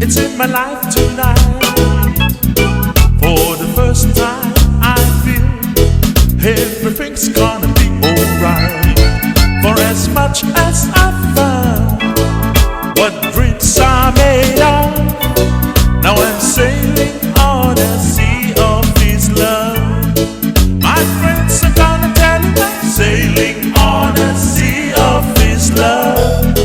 It's in my life tonight. For the first time, I feel everything's gonna be alright. For as much as I found what dreams are made of, now I'm sailing on a sea of His love. My friends are gonna tell you I'm sailing on a sea of His love.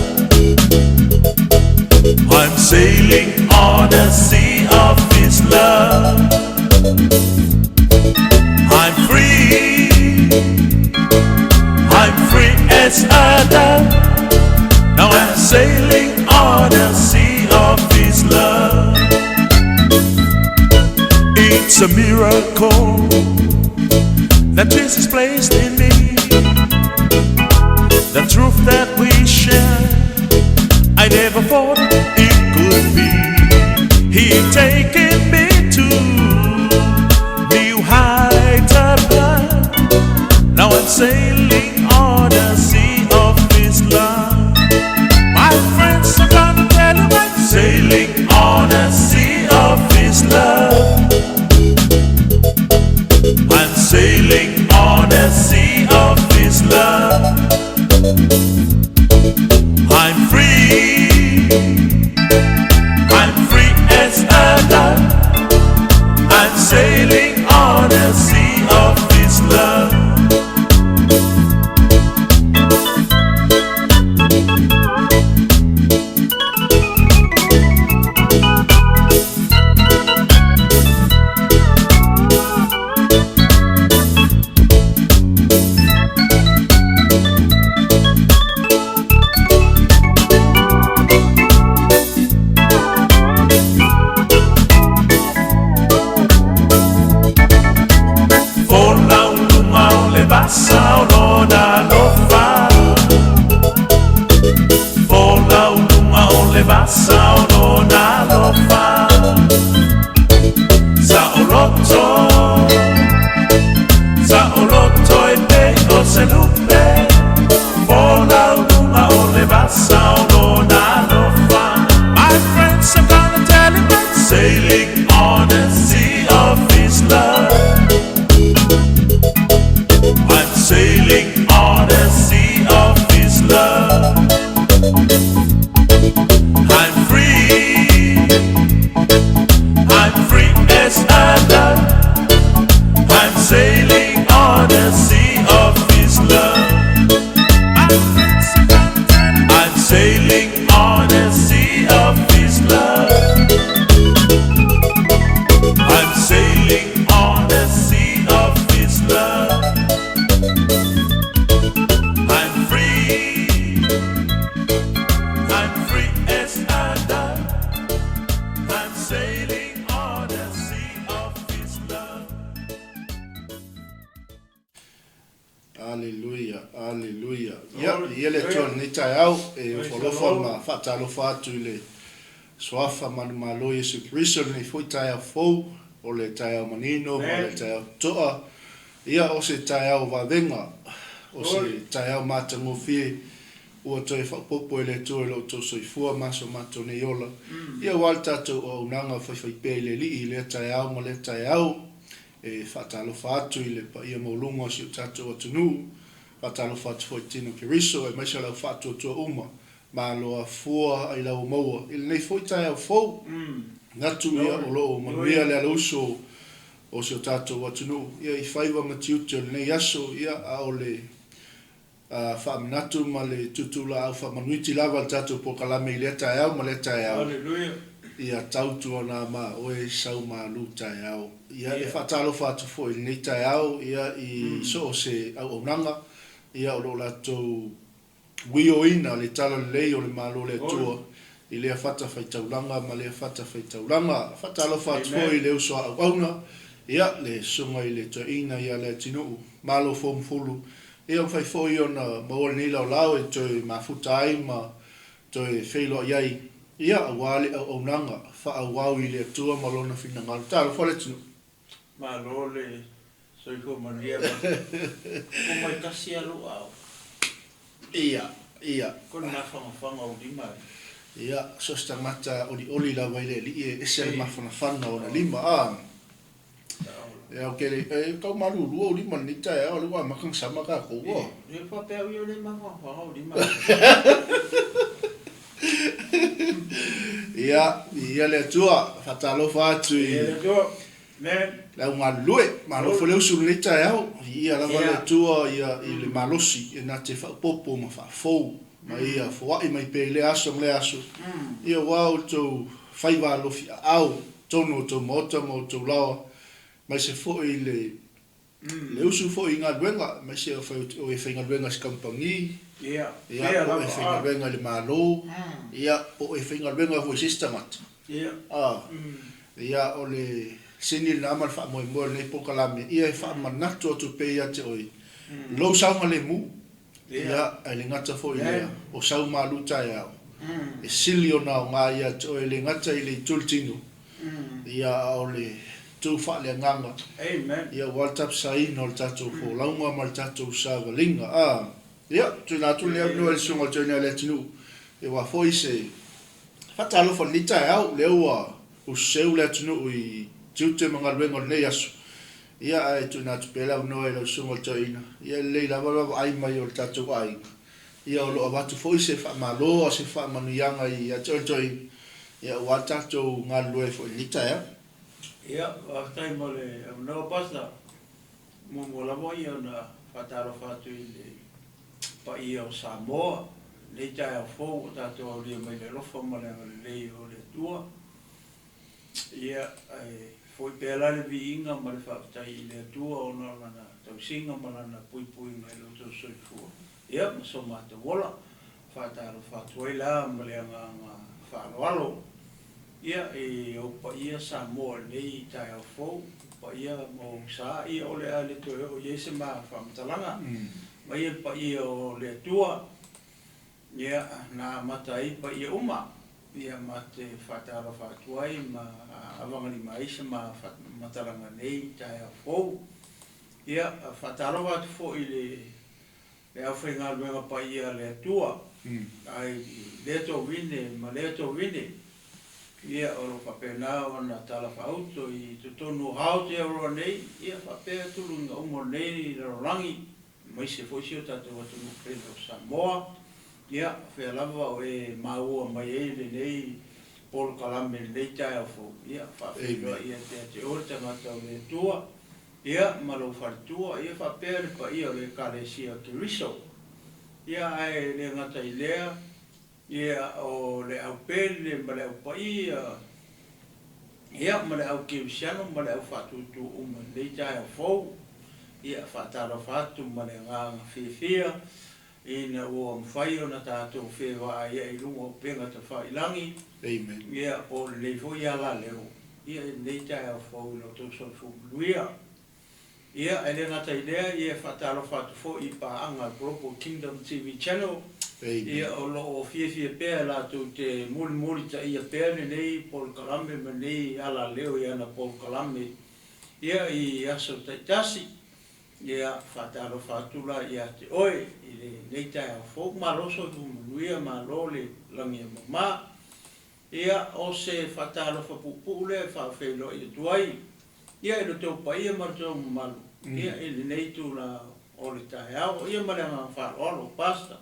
I'm sailing on a sea of His love. I'm free. I'm free as a dove. Now I'm sailing on a sea of His love. It's a miracle that Jesus placed in me. The truth that we share, I never thought it could be. He taken me to new heights above. Now I'm sailing on a sea of His love. My friends are gonna tell you I'm sailing on a sea of His love. I'm sailing on a sea of His love. I'm free. I'm free as a dove. I'm sailing on a sea of His love. Folau i luga o le vasa o lona alofa. Folau i luga o le vasa o lona alofa. Saoloto, saoloto e pei o se lupe. Folau i luga o le vasa o lona alofa. My friends are gonna tell him I'm sailing on a sea of His love. I'm sailing on a sea of His love. I'm free. I'm free as a dove. I'm sailing on a sea of His love. I'm sailing on a sea of His love. I'm sailing on a sea of His love. I'm free. I'm free as a dove. I'm sailing on a sea of His love. Aleluia, aleluia. Ia, i ele atu lenei taeao, e ofo alofa ma faatalofa atu i le Suafa manumalo Iesu Keriso lenei foi taeao fou, o le taeao manino ma le taeao totoa. Ia, o se taeao vavega, o se taeao matagofie, ua toe faaopoopo e le Atua i lo outou soifua ma so matou nei ola. Ia, aua le tatou auaunaga faifaipea i le Alii i lea taeao ma lea taeao, e faatalofa atu i le paia maualuga o si o tatou atunuu, faatalofa atu foi i Tino Keriso, aemaise o le au faatuatua uma, malo afua ai lau maua i lenei foi taeao fou. Manatu ia o lo o manuia le alauso o si o tatou atunuu ia i faiva ma tiute o lenei aso, ia a o le faamanatu ma le tuutuulaau faamanuiti lava le tatou polokalame i lea taeao ma lea taeao. Ia tautuana ma oe sau malu taeao. Ia e faatalofa atu foi i lenei taeao ia i so o se auaunaga ia o lo o latou uioina le talalelei o le Malo o le Atua i lea fatafaitaulaga ma lea fatafaitaulaga. Faatalofa atu foi i le uso a auauna, ia, le Susuga i le Toeaina ia Leatinuu Malo Fomufulu, ia mafai foi ona maua lenei laolao e toe mafuta ai ma toe feiloai ai, ia, aua le auaunaga faaauau i le Atua ma Lona finagalo. Talofa Leatinuu. Malo le soifua manuia ma ko mai tasi a lou ao. Ia, ia. Ko le mafanafana o lima. Ia, so o se tagata olioli lava i le Alii e ese le mafanafana o ona lima, a. Ia, ou te le, e tau malulu ou lima i lenei taeao, o lea ua amata ona sama tatou, ua. Ia, faapea au ia o lea e mafanafana ou lima. Ia, viia le Atua, faatalofa atu i. Viia le Atua. Amen. Le au galulue, malo foi le usu i lenei taeao. Viia lava le Atua ia i le malosi e na te faaopoopo ma faafou ma ia foai mai pea i lea aso ma lea aso, ia aua outou faiva alofi aao i totonu o outou maota ma outou laoa, aemaise foi i le le usu foi i galuega, aemaise o e faigaluega i se kamupani, ia, po o e faigaluega i le Malo, ia, po o e faigaluega foi i se isi tagata. A, ia, o le sini lena ma le faamoemoe o lenei polokalame, ia e faamanatu atu pea ia te oe lou saogalemu, ia, ae le gata foi i lea, o sau malu taeao, e sili ona aoga ia te oe e le gata i le itu o le tino, ia, a o le itu faaleagaga, ia, aua le tapasaina o le tatou folauga ma le tatou savaliga. A, ia, tuuina atu lenei avanoa i le Susuga o le Toeaina i Leatinuu, ia aua foi se Faatalofa i lenei taeao, lea ua useu le atunuu i tiute ma galuega o lenei aso. Ia, ae tuuina atu pea le avanoa i lau Susuga i le Toeaina. Ia, e lelei lava le vaavaai mai o le tatou aiga. Ia, o lo o avatu foi se faamalo a o se faamanuiaga ia te oe le Toeaina, ia, aua le tatou galulue ai foi i lenei taeao. Ia, faafetai mo le avanoa Pastor. Muamua lava ia ona faatalofa atu i le paia o Samoa, lenei taeao fou ua tatou aulia mai le alofa ma le agalelei o le Atua. Ia, e foi pea la le viiga ma le faafetai i le Atua ona o Lana tausiga ma Lana puipuiga i lo outou soifua, ia, ma so matou ola. Faatalofa atu ai la ma le agaga faaaloalo. Ia, i ou paia Samoa i lenei taeao fou, paia ma ou sa, ia o le a le toe oo i ai se ma faamatalaga. Mai le paia o le Atua, ia, na amata ai paia uma, ia, ma te faatalofa atu ai ma avagalima ai se ma faamatalaga i lenei taeao fou. Ia, faatalofa atu foi i le Le aufaigaluega paia a le Atua, ai lea tovine ma lea tovine, ia o lo o faapena ona talafaauto i totonu o Aotearoa nei, ia faapea tuluiga uma o lenei lalolagi, aemaise foi si o tatou atunuu pele o Samoa. Ia, fea lava o e maua mai ai lenei polokalame i lenei taeao fou, ia faafeiloai ia te oe le tagata o le Atua. Ia, ma lou faletua, ia faapea le paia o le Ekalesia Keriso. Ia, ae le gata i lea, ia, o le au pele ma le au paia, ia, ma le au kerisiano ma le au faatuatua uma i lenei taeao fou. Ia, faatalofa atu ma le agaga fiafia ina ua mafai ona tatou fevaaiai i luga o upega tafailagi, ia, po o lenei foi alaleo. Ia, i lenei taeao fou i lo outou soifua manuia. Ia, e le gata i lea, ia e faatalofa atu foi i paaga a Global Kingdom TV Channel, ia, o lo o fiafia pea latou te mulimulitaia pea lenei polokalame ma lenei alaleo i ana polokalame, ia, i aso taitasi. Ia, faatalofa atu la ia te oe i lenei taeao fou. Malo soifua manuia, malo le lagi e mama. Ia, o se faatalofa puupuu lea e faafeiloai atu ai, ia, i lo outou paia ma lo outou mamalu, ia, i lenei itula o le taeao, ia, ma le agaga faaaloalo, Pastor.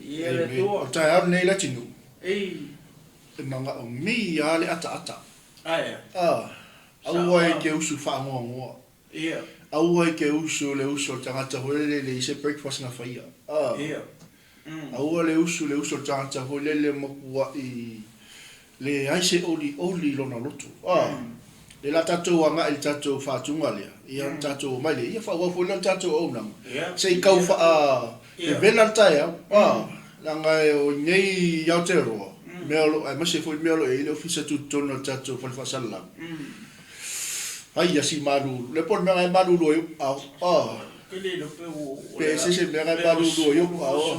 Ia le Amen. Atua. O le taeao lenei Leatinuu, Ei. e manaomia lava le ataata. Aea. A, Sao aua e lava. te usu faanoanoa. Ia. Aua e te usu le usu o le tagata foi lele e leai se breakfast na faia. A. Ia. Aua le usu le usu o le tagata foi lele matua'i leai se olioli i lona loto. A, lea la tatou agai i le tatou faatuga lea, ia ona tatou omai lea, ia faaauau foi lea o le tatou auaunaga, se i tau faavevela le taeao. A, leaga o i inei i Aotearoa, mea o lo o, aemaise foi mea o lo o i ai le Ofisa Tutotonu o le tatou Fale Faasalalau, Aia si malulu. Le po o le mea na e malulu ai ou ao. Ah. Pe ese se mea na e malulu ai ou ao.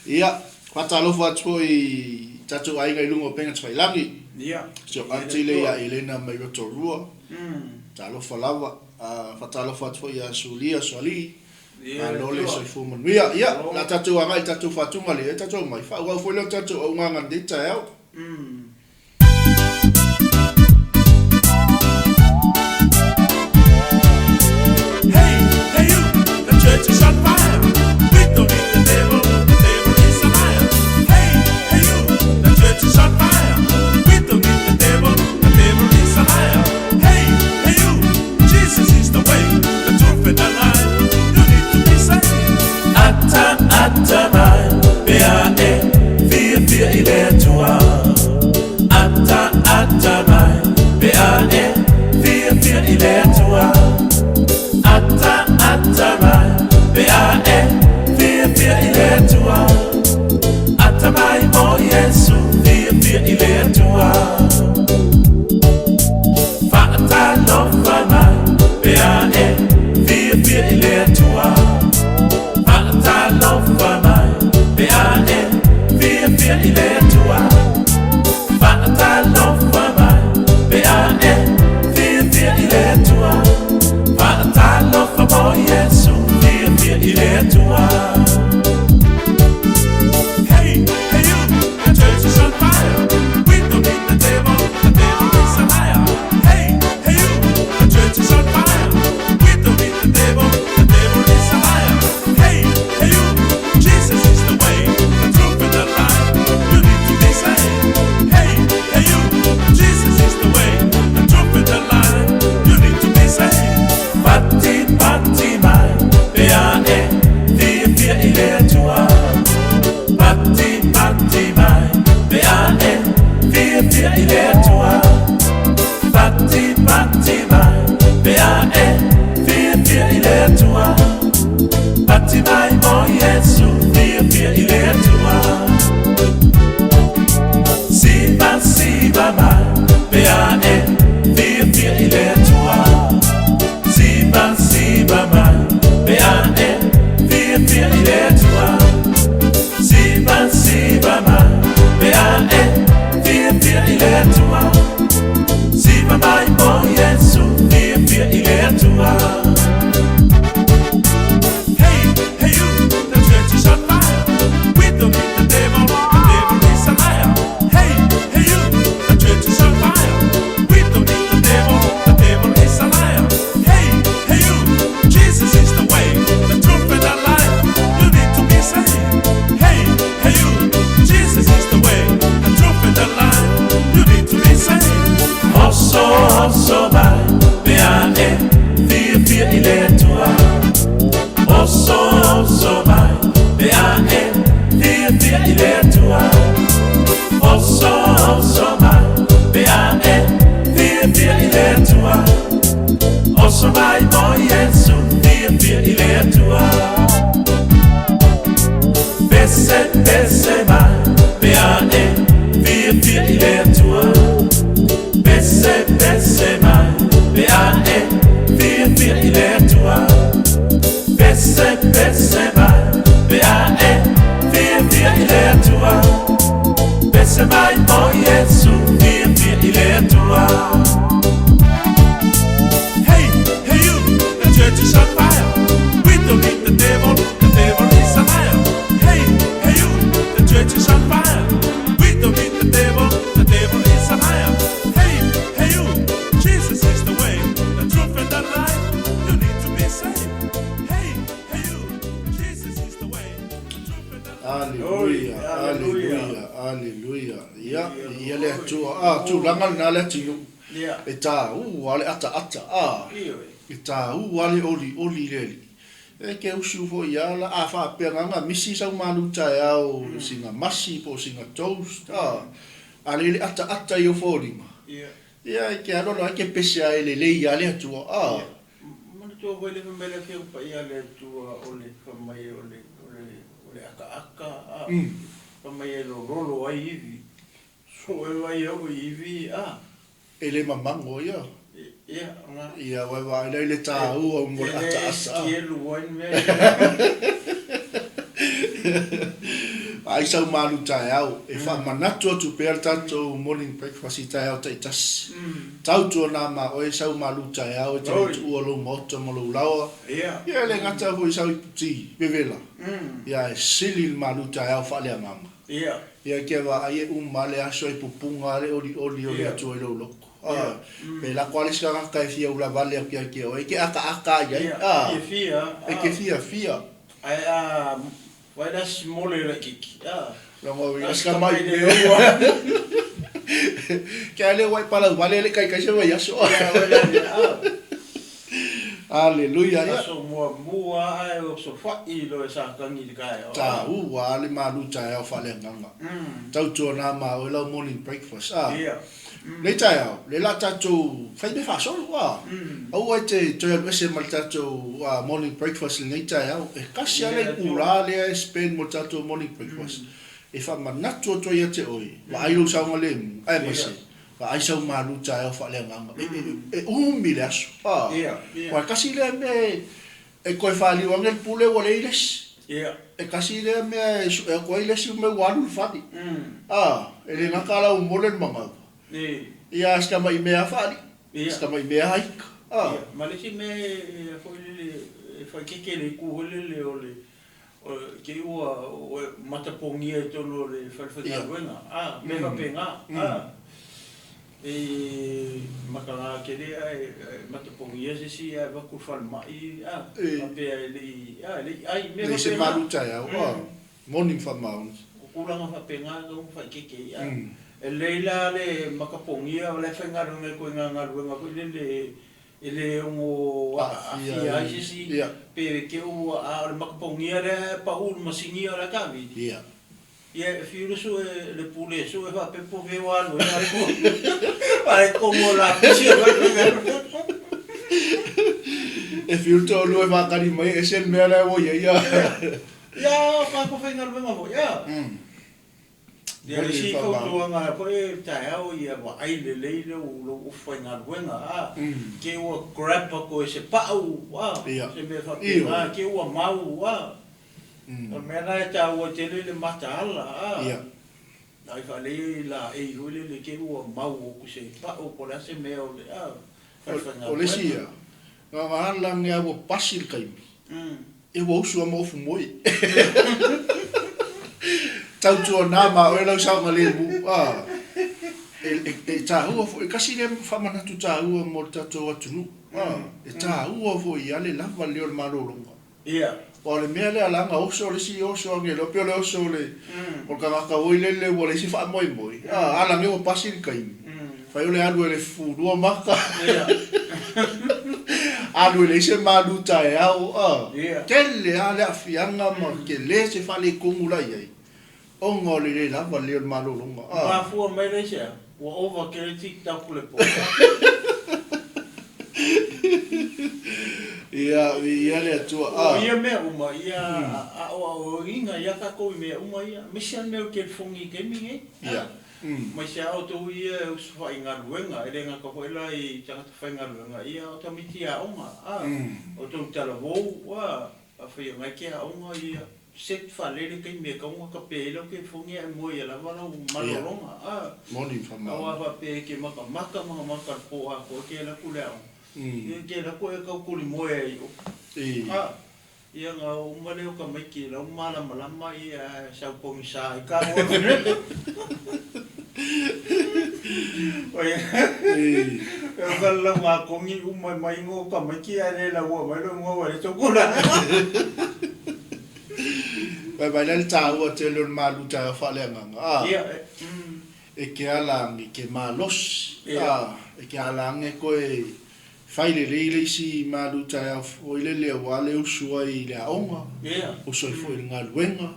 Ia, faatalofa atu foi i tatou aiga i luga o Upega Tafailagi. Si ou aunty lea ia Elena mai Rotorua. Talofa lava. Faatalofa atu foi ia Sulia Sualii. Malo le soifua manuia. Ia, o le a tatou agai i le tatou faatugalii ai tatou mai, faaauau foi lea o le tatou augaga i lenei taeao. Hey, hey you, the church is on fire. We don't need the devil, the devil is a liar. Hey, hey you, the church is on fire. We don't need the devil, the devil is a liar. Hey, hey you, Jesus is the way, the truth and the life. You need to be saved. Ata, ata mai, pe a e, fia fia i le Atua. Ata, ata mai, pe a e, fia fia i le Atua. Ata, ata mai, pe a e, fia fia i le Atua. Ata mai mo Iesu, fia fia i le Atua. Faatalofa mai, pe a e, fia fia i le Atua. Faatalofa mai, pe a e, fia fia i le Atua. Faatalofa mai, pe a e, fia fia i le Atua. Faatalofa mo Iesu, fia fia i le Atua. Hey, hey you, the church is on fire. We don't need the devil, the devil is a liar. Hey, hey you, the church is on fire. We don't need the devil, the devil is a liar. Hey, hey you, Jesus is the way, the truth and the life. You need to be saved. Hey, hey you, Jesus is the way, the truth and the life. You need to be saved. Pati, pati mai, pe a e, fia fia i le Atua. Pati, pati mai, pe a e, fia fia i le Atua. Pati, pati mai, pe a e, fia fia i le Atua. Pati mai mo Iesu, fia fia i le Atua. Siva, siva mai, pe a e, fia fia i le Atua. Siva, siva mai, pe a e, fia fia i le Atua. Siva, siva mai, pe a e, fia fia i le Atua. Siva mai mo Iesu, fia fia i le Atua. Hey, hey you, the church is on fire. We don't need the devil, the devil is a liar. Hey, hey you, the church is on fire. We don't need the devil, the devil is a liar. Hey, hey you, Jesus is the way, the truth and the life. You need to be saved. Hey, hey you, Jesus is the way, the truth and the life. You need to be saved. Oso, oso mai, pe a e, fia fia i le Atua. Oso, oso mai, pe a e, fia fia i le Atua. Oso, oso mai, pe a e, fia fia i le Atua. Oso mai mo Iesu, fia fia i le Atua. Pese, pese mai, pe a e, fia fia i le Atua. Pese, pese mai, pe a e, fia fia i le Atua. Pese, pese mai, pe a e, fia fia i le Atua. Pese mai mo Iesu, fia fia i le Atua. Hey, hey you, the church is on fire. We don't need the devil, the devil is a liar. Hey, hey you, the church is on fire. We don't need the devil, the devil is a liar. Hey, hey you, Jesus is the way, the truth and the life. You need to be saved. Hey, hey you, Jesus is the way, the truth and the life. Aleluia, aleluia, aleluia. Ia, ia le Atua. A, tulaga lena le atunuu. E tāu a le ataata, a. E tāu a le olioli le alii. E ke usu foi ia la, a faapea gaga misi sau malu taeao sina masi po o sina toast, a. A le le ataata i o foliga. Ia, e ke aloalo ai ke pese a e lelei ia le Atua, a. Manatua foi le fai mai le Afioga Paia a le Atua o le fai mai o le, o le, o le akaaka, a. Fai mai e lololo ai ivi. So e vai au i ivi, a. E le mamago ia. Ia, na. Ia, uai vaai la i le tāua mo le ataata, a. E le elu ai mea ia. Vaai sau malu taeao, e faamanatu atu pea le tatou morning breakfast i taeao taitasi. Tautuana ma oe sau malu taeao e te le tuua lou maota ma lou laoa. Ia e le gata foi sau iputi vevela, ia ae sili le malu taeao faaleagaga. Ia ke vaai e uma le aso e pupuga le olioli o le Atua i lou loto. Pe lako lava le isi tagata e fia ula vale atu ia te oe, e te akaaka i ai. E te fiafia. Ae a Vai la smole laititi a. Logo i ska mai mea. Ke ale wai pala vale le kai kai se vai aso. Aleluia. Aso muamua ae osofai loa e satani i le taeao. Taua a le malu taeao faaleagaga. Tautuana ma oe lau morning breakfast a. Nei taeao, lea la tatou fai mea faasolo a. Aua e te toe alu ese ma le tatou morning breakfast i lenei taeao. E tasi lava le itula lea e spend mo le tatou morning breakfast e faamanatu atu ai ia te oe, vaai lou saogalemu, aemaise vaai sau malu taeao faaleagaga. E umi le aso a. Aua e tasi lea mea e toe faliu ane le pule ua leai le isi. E tasi lea mea e sue atu ai le isi mea ua alu i le fale. A, e le gata la ua mole le manava. Ia a si tamai mea lava faalii, si tamai mea lava ika. A. Ia, ma le isi mea e foi lele e faaeteete i le itu foi lele o le te i ua matapogia i totonu o le fale faigaluega, a, mea faapena, a. E mataga tele ae matapogia se isi ae avatu i le falemai a faapea e le i a e le i ai mea faapena. Leai se malu taeao a moni ma faamaoni. O tulaga faapena e tatau ona faaeteete ai a. E lelei la le matapogia o la e faigaluega i ituaiga galuega foi lele e le ono aafia ai se isi pe te i ua a o le matapogia lea e pau i le masini a o la e taavili. Ia e fiu le sue le pule e sue faapea po o fea ua alu ai a e komo lapisi o E fiu le toalua e faatali mai e ese le mea la ua i ai. Ia o tatou faigaluega foi a. Ia le isi fautuaga foi e taeao ia vaai lelei lou ofu faigaluega a. Te i ua grab atu e se pau a, se mea faapena, te i ua mau a. O le mea lena e taua tele le mataala a. Ia. Ai faalei laei foi lele te i ua mau atu se pau po o le a se mea o le a falefaigaluega. O le isi ia, na ona ala ane lava ua pasi le taimi, ia ua usu lava ma ofu moe. Tautuana ma oe lau saogalemu a. E taua foi, e tasi lea faamanatu taua mo le tatou atunuu a. E taua foi ia le lava lelei o le malologa. Ia. Aua o le mea lea leaga oso le isi oso agelo pei o le oso o le o le tagata foi lele ua leai se faamoemoe a ala nei ua pasi le taimi fai o le alu e le fufulua maka alu e leai se malu taeao a tele a le aafiaga ma tele se faaletonu la i ai ona o le le lava lelei o le malologa a. Mafua mai lea i se a? Ua ova tele TikTok le po. Ia, viia le Atua. A. O ia mea uma, ia aoaoina ia tatou i mea uma ia, aemaise lava le mea o le telefoni i taimi nei. Ia. Aemaise lava outou ia e usufoai galuega, e le gata foi la i tagata faigaluega, ia o tamaiti aoga, a, outou talavou, a, afai o na e te aoga ia. Set faalele taimi e tatau ona tape ai lau telefoni ae moe ia lava lau malologa a. Moni faamaoni. Aua faapea e te matamata matamata i le po atoa e te alu atu i le aoga, ia e te alu atu e tau tuli moe ai i o. A, ia ona oo uma lea o tamaiti i lau malamalama ia ae sau pogisa ai ka oe. E ka lau kogi uma mai ngo tamaiti ae le laua mai lo igoa ua le tau tulaga. Vaivai la le taua tele o le malu taeao faaleagaga a e ke ala age ke malosi a e ke ala age koe fai lelei le isi malu taeao foi lele aua le usu ai i le aoga usu ai foi i le galuega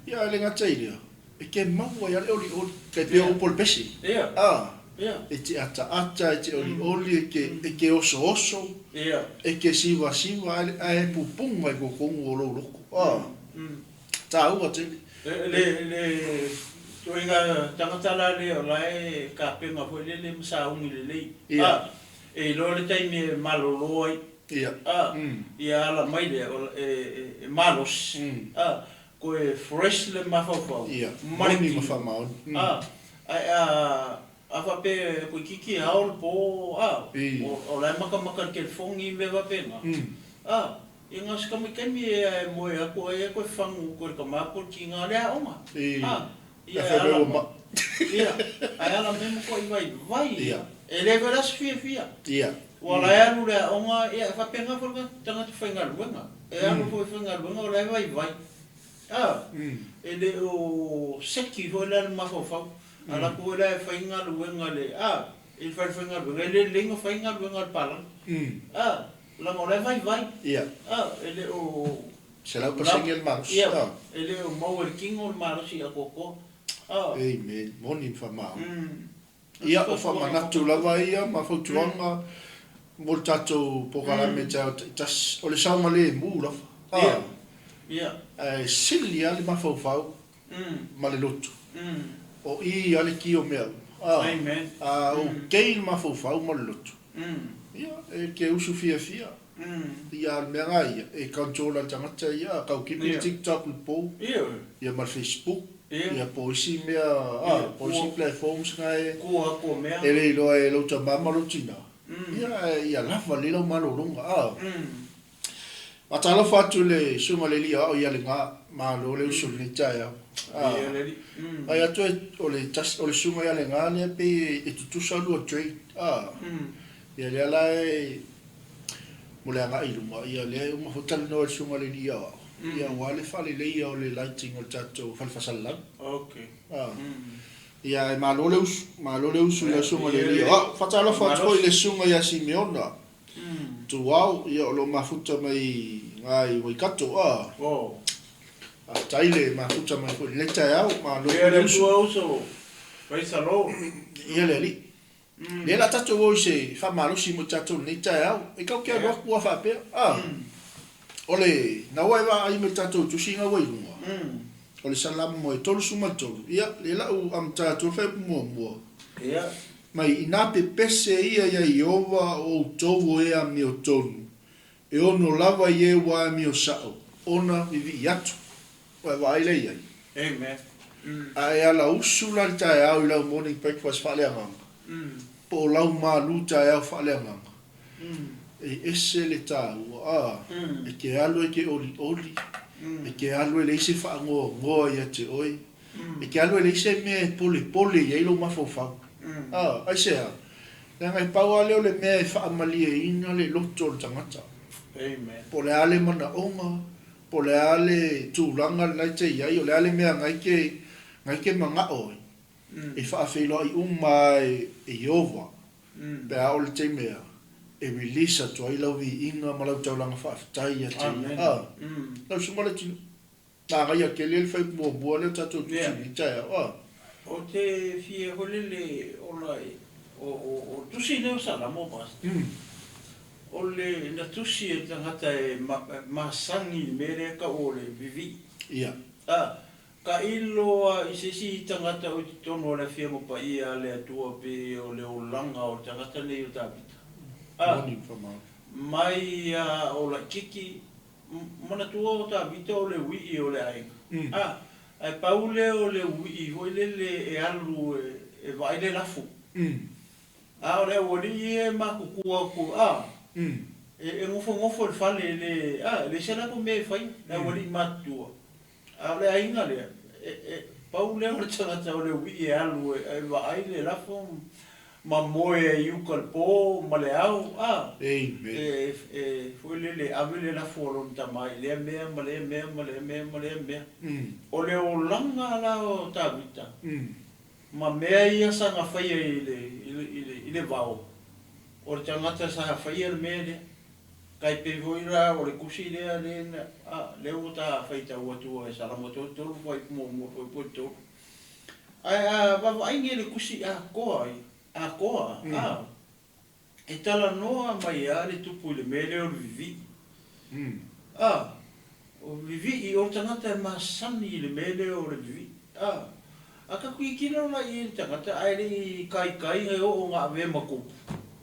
ia ae le gata i lea e ke maua ai a le olioli tai pei o upu o le pese a e te ataata e te olioli e ke osooso e ke sivasiva ae pupuga i totonu o lou loto a taua tele. Le le ituaiga tagata la lea o la e tapena foi lele ma sauni lelei a e iloa le taimi e malolo ai a ia ala mai lea e malosi a. Toe fresh le mafaufau Ia, ma le moni ma tino. faamaoni. A, ae a, a faapea toeitiiti e ao le po, a, I. o, o la e matamata i le telefoni mea faapena, a, ia na o si tamaitaimi e a e moe atu ai e toe fagu toe le tama po o le tina le aoga. I. A, Pe ia e fai mai ala ua mai, mai. ia, ae ala mai matuai vaivai Ia. ia. E le foi la se fiafia. Ia. Ua la e alu i le aoga, ia e faapena foi le tagata faigaluega. E alu foi e faigaluega o la e vaivai. A, e le o seki foi la le mafaufau. Alu atu foi la e fai galuega le, a, i le falefaigaluega, e le lelei ona fai galuega a le palagi. A, leaga o la e vaivai. Ia. A, e le o 100% le malosi. Ia, e le o maua e le tino le malosi atoatoa. A. Amen. Moni ma faamaoni. Ia, o faamanatu lava ia ma fautuaga mo le tatou polokalame taeao taitasi. O le saogalemu lava, a, ae sili lava le mafaufau ma le loto. O i lava le ki o mea uma, a, a ok le mafaufau ma le loto, ia, e te usu fiafia. Ia, a o le mea lena ia, e control e le tagata ia, a tau kipi le TikTok i le po, ia ma le Facebook, ia po o isi mea, a, po o isi platforms na e, e le iloa e lou tama ma lou tina, ia, ae ia lava lelei lau malologa, a. Faatalofa atu i le Susuga i le Alii Aoao ia Lega, malo le usu i lenei taeao. A, vaai atu o le tasi, o le Susuga ia Lega lea pei e tutusa lua grade, a. Ia lea la e mo le agai i luma, ia lea e uma foi talanoa i le Susuga i le Alii Aoao, ia aua le faaleleia o le lighting o le tatou fale faasalalau. Ah. Ia e malo le usu, malo le usu i lau Susuga i le Alii Aoao. Faatalofa atu foi i le Susuga ia Simeona Tuao, ia o lo o mafuta mai ga i Waikato. Ah. Faafetai le mafuta mai foi i lenei taeao, malo foi le usu. Ia le Alii. Lea la tatou o i se faamalosi mo tatou i lenei taeao. E tatou te alu atu lava faapea, a, o le naua e vaai mai i le tatou tusi na ua i luga, o le Salamo e 33, ia, lea la u amata atu ai le fuaiupu muamua, mai, Inā pepese ia iā Ieova o outou o e amiotonu, e ono lava i e ua amio sao, ona vivii atu. Ua e vaai lea i ai? Amen. A e ala usu la i le taeao i lau morning breakfast faaleagaga, po o lau malu taeao faaleagaga, e ese le taua, a, e te alu e te olioli, e te alu e leai se faanoanoa ia te oe, e te alu e leai se mea e polepole i ai lou mafaufau. A, aisea? Leaga e pau lava lea o le mea e faamalieina le loto o le tagata. Amen. Po o le a le manaoga, Po o le a le tulaga lena e te i ai, o le a le mea na e te, na e te manao ai, e faafeiloai uma lava e Ieova, pe a oo i le taimi ea, e release atu ai lau viiga ma lau taulaga faafetai ia te ia. A, lau susuga le tino, manaia tele le fai muamua lea o tatou tusi i lenei taeao. A. Ou te fia foi lele ona o, o, o le tusi lea o Salamo, Pastor. O le na tusi e le tagata e masani i le mea lea e tau o le vivii. Ia. A, tailo a i se isi tagata o i totonu o le Afioga Paia a le Atua pei o le olaga o le tagata nei o Tavita. A, Moni ma faamaoni. mai a o laititi, manatua o Tavita o le uii o le aiga. A, ae pau lea o le uii foi lele e alu e vaai le lafo. A o le aualii ia e matutua atu, a, e nofonofo i le fale, e le, a, e leai se latou mea e faia, le aualii matutua. A o le aiga lea, e, e, pau lea o le tagata o le uii e alu e vaai le lafo ma moe ai i uka i le po ma le ao, a, e, e, foi lele, ave le lafo a lona tama i lea mea ma lea mea ma lea mea ma lea mea. O le olaga la o Tavita, Ma mea ia sa na faia i le, i le, i le, i le vao, o le tagata sa faia le mea lea. Tai pei foi la o le tusi lea le na, a, lea ua ta faitau atu e Salamo 33 fuaiupu muamua fuaiupu 3. Ae a vaavaai nei i le tusi atoa, atoa, a, E talanoa mai a le Tupu i le mea lea o le vivii. A, o vivii, o le tagata e masani i le mea lea o le vivii. A, a tatou tilotilo la i ai i le tagata ae le i taitai e oo ina avea ma tupu.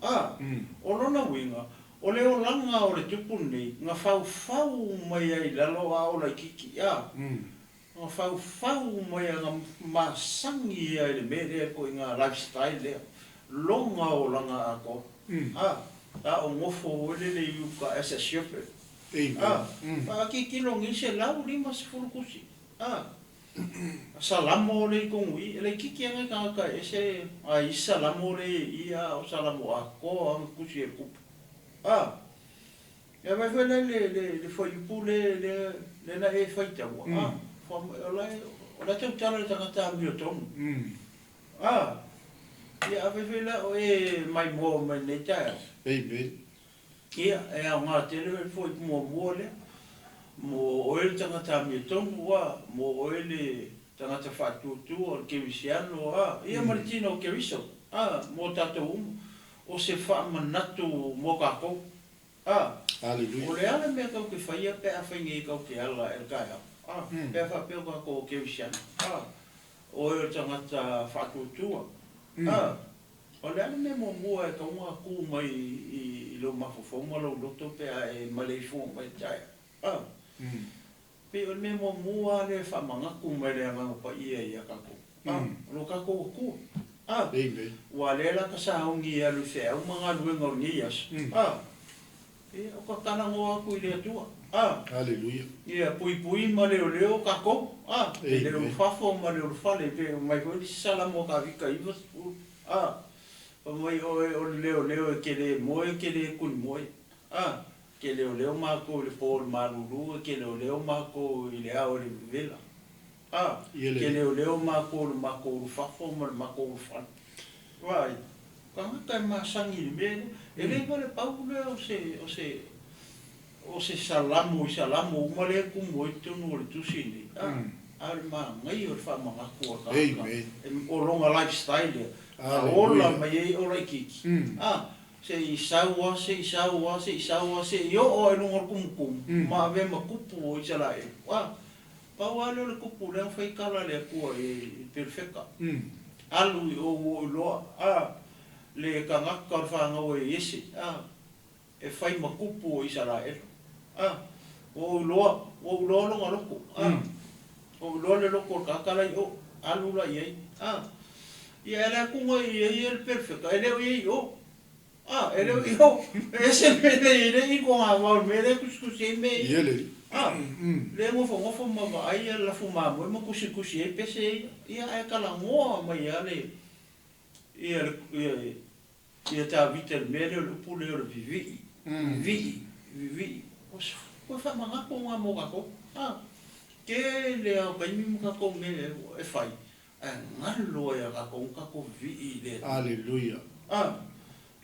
A, o lona uiga, o le olaga o le Tupu lenei, na faufau mai ai i lalo a o laitiiti. A. Na faufau uma ia na masani ia i le mea lea ituaiga lifestyle lea, lona olaga atoa. A, a o nofo oe lele i uka as a shepherd. A, faatilotilo nei 150 tusi. A, Salamo lea i totonu i i, e laitiiti lava nai tagata e ese nai isi Salamo lea i i, a o Salamo atoa lava na tusi e le tupu. A. Ia vaai foi la i le fuaiupu lea na e faitaua, a, o la e tautala le tagata amiotonu. A, ia afai foi la o e maimoa mai lenei taeao. Amen. Ia, e aoga tele le fuaiupu muamua lea, mo oe le tagata amiotonu, a, mo oe le tagata faatuatua, o le kerisiano, a, ia ma le tino o Keriso, a, mo tatou uma, o se faamanatu mo tatou. A, Aleluia. O le a le mea tou te faia pe afai nei tou te ala e le taeao? A, pe a faapea o tatou o Kerisiano? A, oe o le tagata faatuatua? A, o le a le mea muamua e tatau ona tu mai i lou mafaufau ma lou loto pe a e maleifua mai i le taeao? A, Pei o le mea muamua lava lea e faamanatu mai le Agaga Paia ia tatou, a, o lo tatou Atua, a, aua lea la ta sauni e alu i feau ma galuega o lenei aso, a, ia, o ta talanoa atu i le Atua, a, ia puipui ma leoleo tatou, a, e le ulufafo ma le ulufale, pei ona aumai foi le isi Salamo a Tavita 90, a, fai mai oe o le leoleo e te le moe e te le kunimoe, a. Ke leoleo makou i le po o le malulu, e ke leoleo makou i le ao i le vevela. A, ke leoleo makou i le makou ulufafo ma le makou ulufale. Vaai, tagata e masani i le mea lea. E le vale pau lea o se, o se, o se salamo i salamo uma lea e tumu ai totonu o le tusi lenei. A, a o le manaia o le faamanatu a tagata, o lona lifestyle lea, a ola mai ai ola itiiti. A, Se i sau a, se i sau a, se i sau a, se i oo a i luga o le tumutumu, ma avea ma tupu o Isaraelu. A, pau lava lea o le tupu lea na fai tala a le Atua i le perofeta, Alu i o ua ou iloa, a, le tagata o le fanau a Iese, a, e fai ma tupu o Isaraelu. A, ua ou iloa, ua ou iloa lona loto, a, ua ou iloa le loto o le tagata la i o, alu la i ai, a. Ia e ala atu na i ai le perofeta, e le o i ai i o. A, e le o i o. E ese le mea lea i ai le i kogavao i le mea lea e tusitusi ai mea ia. A, lea e nofonofo ma vaai le lafu mamoe ma tusitusi ai pese ia. Ia ae talanoa mai lava le, ia le, ia, ia Tavita i le mea lea o le upu lea o le vivii, vivii, vivii. O se toe faamanatu lena mo tatou. A, tele lava o taimi ma tatou mea e fai, Ae galo ai a tatou ona tatou vivii i le Atua. Aleluia. A,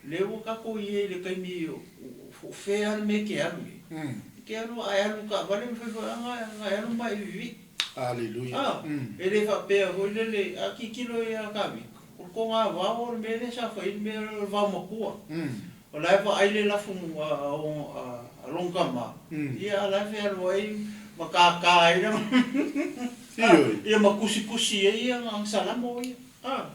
lea ua tatou i ai i le taimi o fea le mea e te alu i ai. E te alu a e alu i taavale ma fai foi a e alu ma e vivii. Aleluia. A, e le faapea foi lele, a tilotilo ia Kavika, o le togavao o le mea lea sa fai ai le mea o le vaomatua. O la e vaai le lafu a lona tama, ia a o la e fealuai ma tata ai lana ia ma tusitusi ai ana salamo ia. A,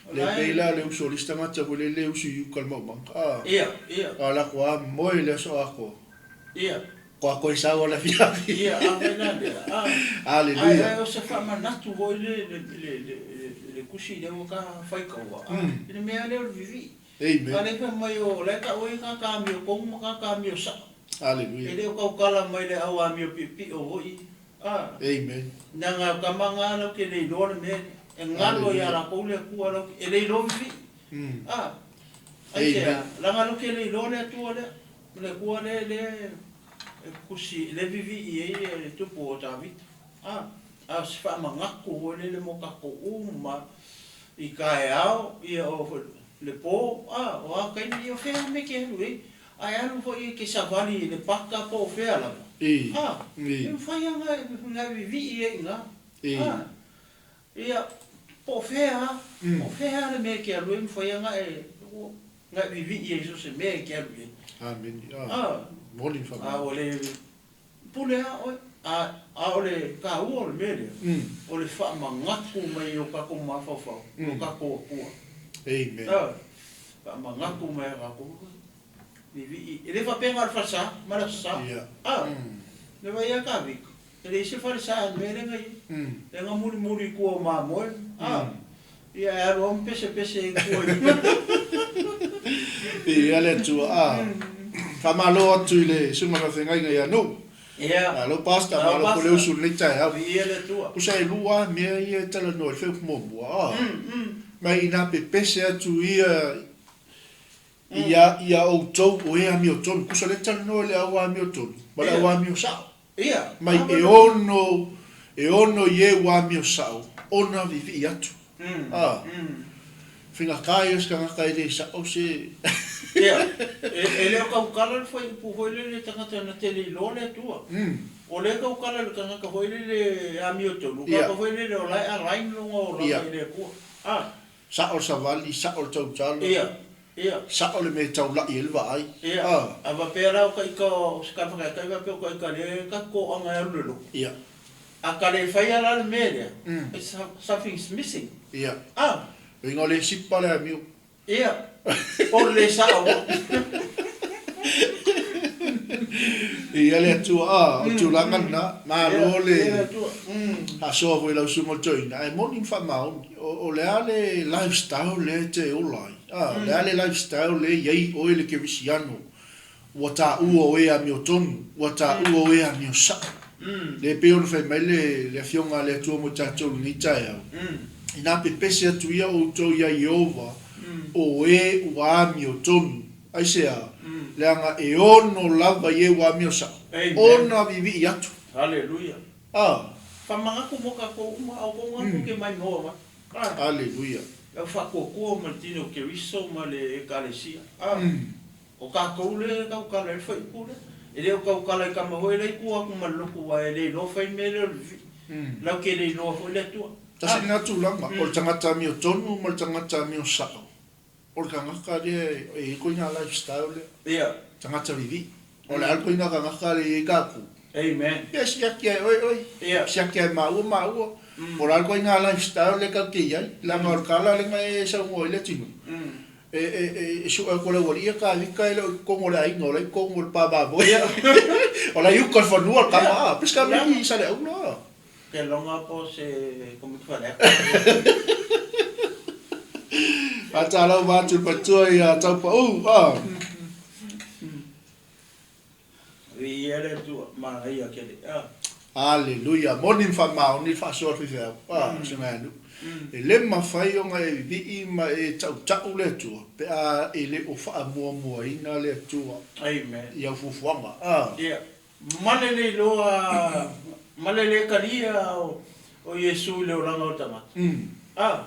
o la e. Le pei la le uso o le isi tagata foi lele e usu i uka i le maumaga, a. Ia, ia. A o latou lava moe i le aso atoa. Ia. Koa koe sau o le afiafi. Ia, a fai la lea, a. Aleluia. Ae o se faamanatu foi le tusi lea ua ta faitaua, a, i le mea lea o le vivii. Amen. A lea fai mai o la e tau ai tagata amio tonu ma tagata amio sao. Aleluia. E le o tautala mai le au amio piopio foi. A. Amen. Leaga o tama na latou te le iloa le mea lea. E galo ia latou le Atua latou te, e le iloa vivii. A. Aisea? Leaga latou te le iloa le Atua lea. O le Atua lea lea e tusi, lea e vivii ai le tupu o Tavita. A. A o se faamanatu foi lele mo tatou uma i taeao, ia o le po, a, o a taimi, ia o fea lava mea e te alu ai, ae alu foi e te savali i le paka po o fea lava, a, e mafai lava ona e vivii ai i ina, a, ia, po o fea lava, po o fea lava le mea e te alu ai, e mafai lava ona e vivii ai i so o se mea e te alu i ai. A, a ua le Pule a oe. A, a o le taua o le mea lea, o le faamanatu mai i o tatou mafaufau, lo tatou Atua. Amen. Ioe. Faamanatu mai a tatou, vivii. E le faapea na o le falesa ma le aso Sa. Ia. A, le vaai a Kavika. E leai se falesa i le mea lea na i ai. Lea na mulimuli i tua o mamoe, a, ia e alu lava ma pesepese i tua i. Viia le Atua, a. Faamalo atu i le Susuga Faafeagaiga ia Nuu. Ia. Malo Pastor, malo foi le usu i lenei taeao. Viia le Atua. Tusa e lua a mea ia e talanoa ai le feofu muamua, a. Mai ina pepese atu ia ia ia outou o e amiotonu. Tusa lea e talanoa i le au amiotonu ma le au amio sao. Ia. Mai e ono, e ono i e ua amio sao ona vivii atu. A. Faigata ia o se tagata e le sao se. Ia, e le o tautala le fuaiupu foi lele i le tagata na te le iloa le Atua. O lea e tautala i le tagata foi lele e amiotonu, tagata foi lele o la e align lona olaga i le Atua. A. Sao le savali, sao le tautala. Ia, ia. Sao le mea e taula'i ai le vaai. Ia, a faapea la o taita o se tala faataitai faapea o taita lea e ta toaga e alu i le lotu. Ia. A ta le faia la le mea lea, it's something's missing. Ia. A. Uiga o le sipa le amio. Ia, po o le le sao. Ia le Atua, a, o le tulaga lena, malo le faasoa foi i lau susuga o le toeaina, ae moni ma faamaoni, o le a le lifestyle lea e te ola ai, a, o le a le lifestyle lea e i ai oe le kerisiano, ua taua o e amiotonu, ua taua o e amio sao. Lea e pei ona fai mai le, le Afioga a le Atua mo i tatou i lenei taeao, Inā pepese atu ia outou iā Ieova, o e ua amiotonu. Aisea? Leaga e ono lava i e ua amio sao, ona vivii atu. Haleluia. A. Faamanatu mo tatou uma, a o tou gatu ke maimoa mai. A. Haleluia. Le au faatuatua ma le tino o Keriso ma le Ekalesia. A. O tatou lea e tautala ai le faaiupu lea. E le o tautala i tama foi la i tua atu ma le lotu aua e le iloa fai le mea lea o le vivii. Latou te le iloa foi le Atua. Tasi lena tulaga, o le tagata amiotonu ma le tagata amio sao. O le tagata lea e i ai koina lifestyle lea. Ia. Tagata vivii. O le a le koina tagata lea e i ai tatou. Amen. Ia siaki ai oe oe. Ia. Siaki ai maua maua. Po o le a le koina lifestyle lea tatou te i ai. Leaga o le tala lea na e saunoa ai le atunuu. E sue atu e le aualii ia Kavika e le o i totonu o le aiga, o la e i totonu o le pa mamoe. O la e i uka i le fanua le tama, a. Pesika mea i Saleaula, a. Ke loga po se komiti faleata. Faatalofa atu i le matua ia Taupau, a. Viia le Atua, manaia tele. Aleluia! Moni ma faamaoni le faasoa a le faifeau, a, si nai nuu. E le mafai ona e vivii ma e tautau le Atua pe a e le o faamuamuaina le Atua i au fuafuaga, a. Ia, ma le le iloa, ma le le talia o Iesu i le olaga o le tagata. A,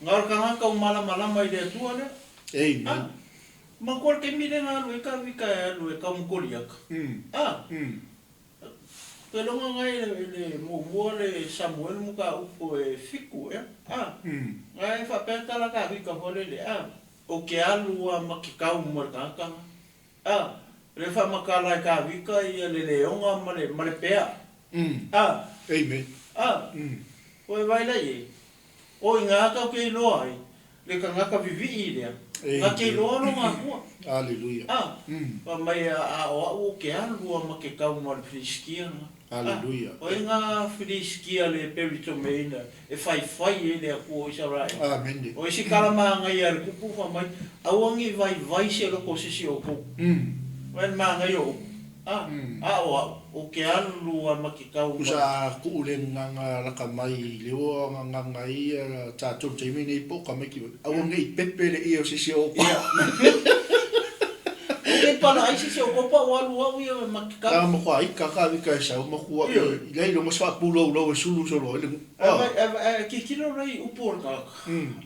na o le tagata ua malamalama i le Atua lea. Amen. Manatua le taimi lea na alu ai Kavika e alu e kau ma Koliata. A, Keloga na e le muamua le Samuelu mataupu e fitu ea. A, na e faapea tala Kavika foi lele, a, ou te alu a ma te kau ma le tagata na. A, le faamatala e Kavika ia le leoga ma le, ma le pea. A, Amen. A, ua e vaai la i ai, o i ina tatou te iloa ai le tagata vivii lea, na te iloa lona Atua. Aleluia. A, fai mai, a o au ou te alu a ma te kau ma le Filisitia lena. Aleluia. O ai nga Filisitia le peritomeina e faifai ai le Atua o Isaraelu? Amene. O isi tala manaia a le kupu fai mai, Aua ne i vaivai se loko o se isi o outou. Vai le manaia o upu. A, a o au, ou te alu a ma te kau ma. Kusa a kuu le gagaga laka mai i le oa gagaga ia tatou taimi nei po o ka maiki mai. Aua ne i pepe le ie o se isi o outou. Ia. Ou te pala ai se isi o outou pa o alu au ia ma te kau. Na matua ika ka vika e sau matua i lea iloga se faapuloulou e sulu solo ai le nuu. Ae tilotilo la i upu o le tagata.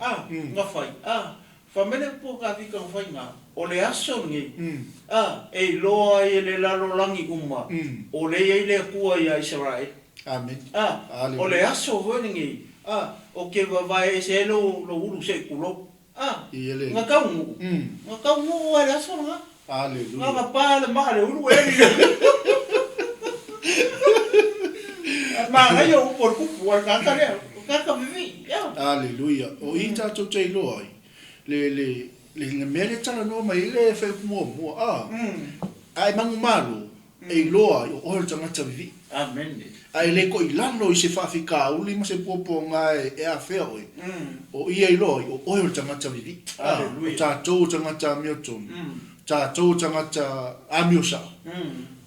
A, na fai. A, Fai mai le upu o Kavika o Faiga, O le aso lenei, a, e iloa ai e le lalolagi uma, o lea i ai le Atua iā Isaraelu. A, o le aso foi lenei, a, o ke vavae ese ai lou, lou ulu se i kulou. A, na taunuu, na taunuu lava i le aso lena. Na vapa le maa le ulu e ali. Manaia upu o le kupu a le tagata lea, o le tagata vivii. Aleluia. O i tatou te iloa ai, le, le, le, le mea lea e talanoa mai ai le faaiupu muamua, a, a e manumalo, E iloa ai o oe o le tagata vivii. Amene. A e le koilalo i se faafikauli ma se puapuaga e afea oe, o ia iloa ai o oe o le tagata vivii. A, o tatou o tagata amiotonu, tatou o tagata amiosao.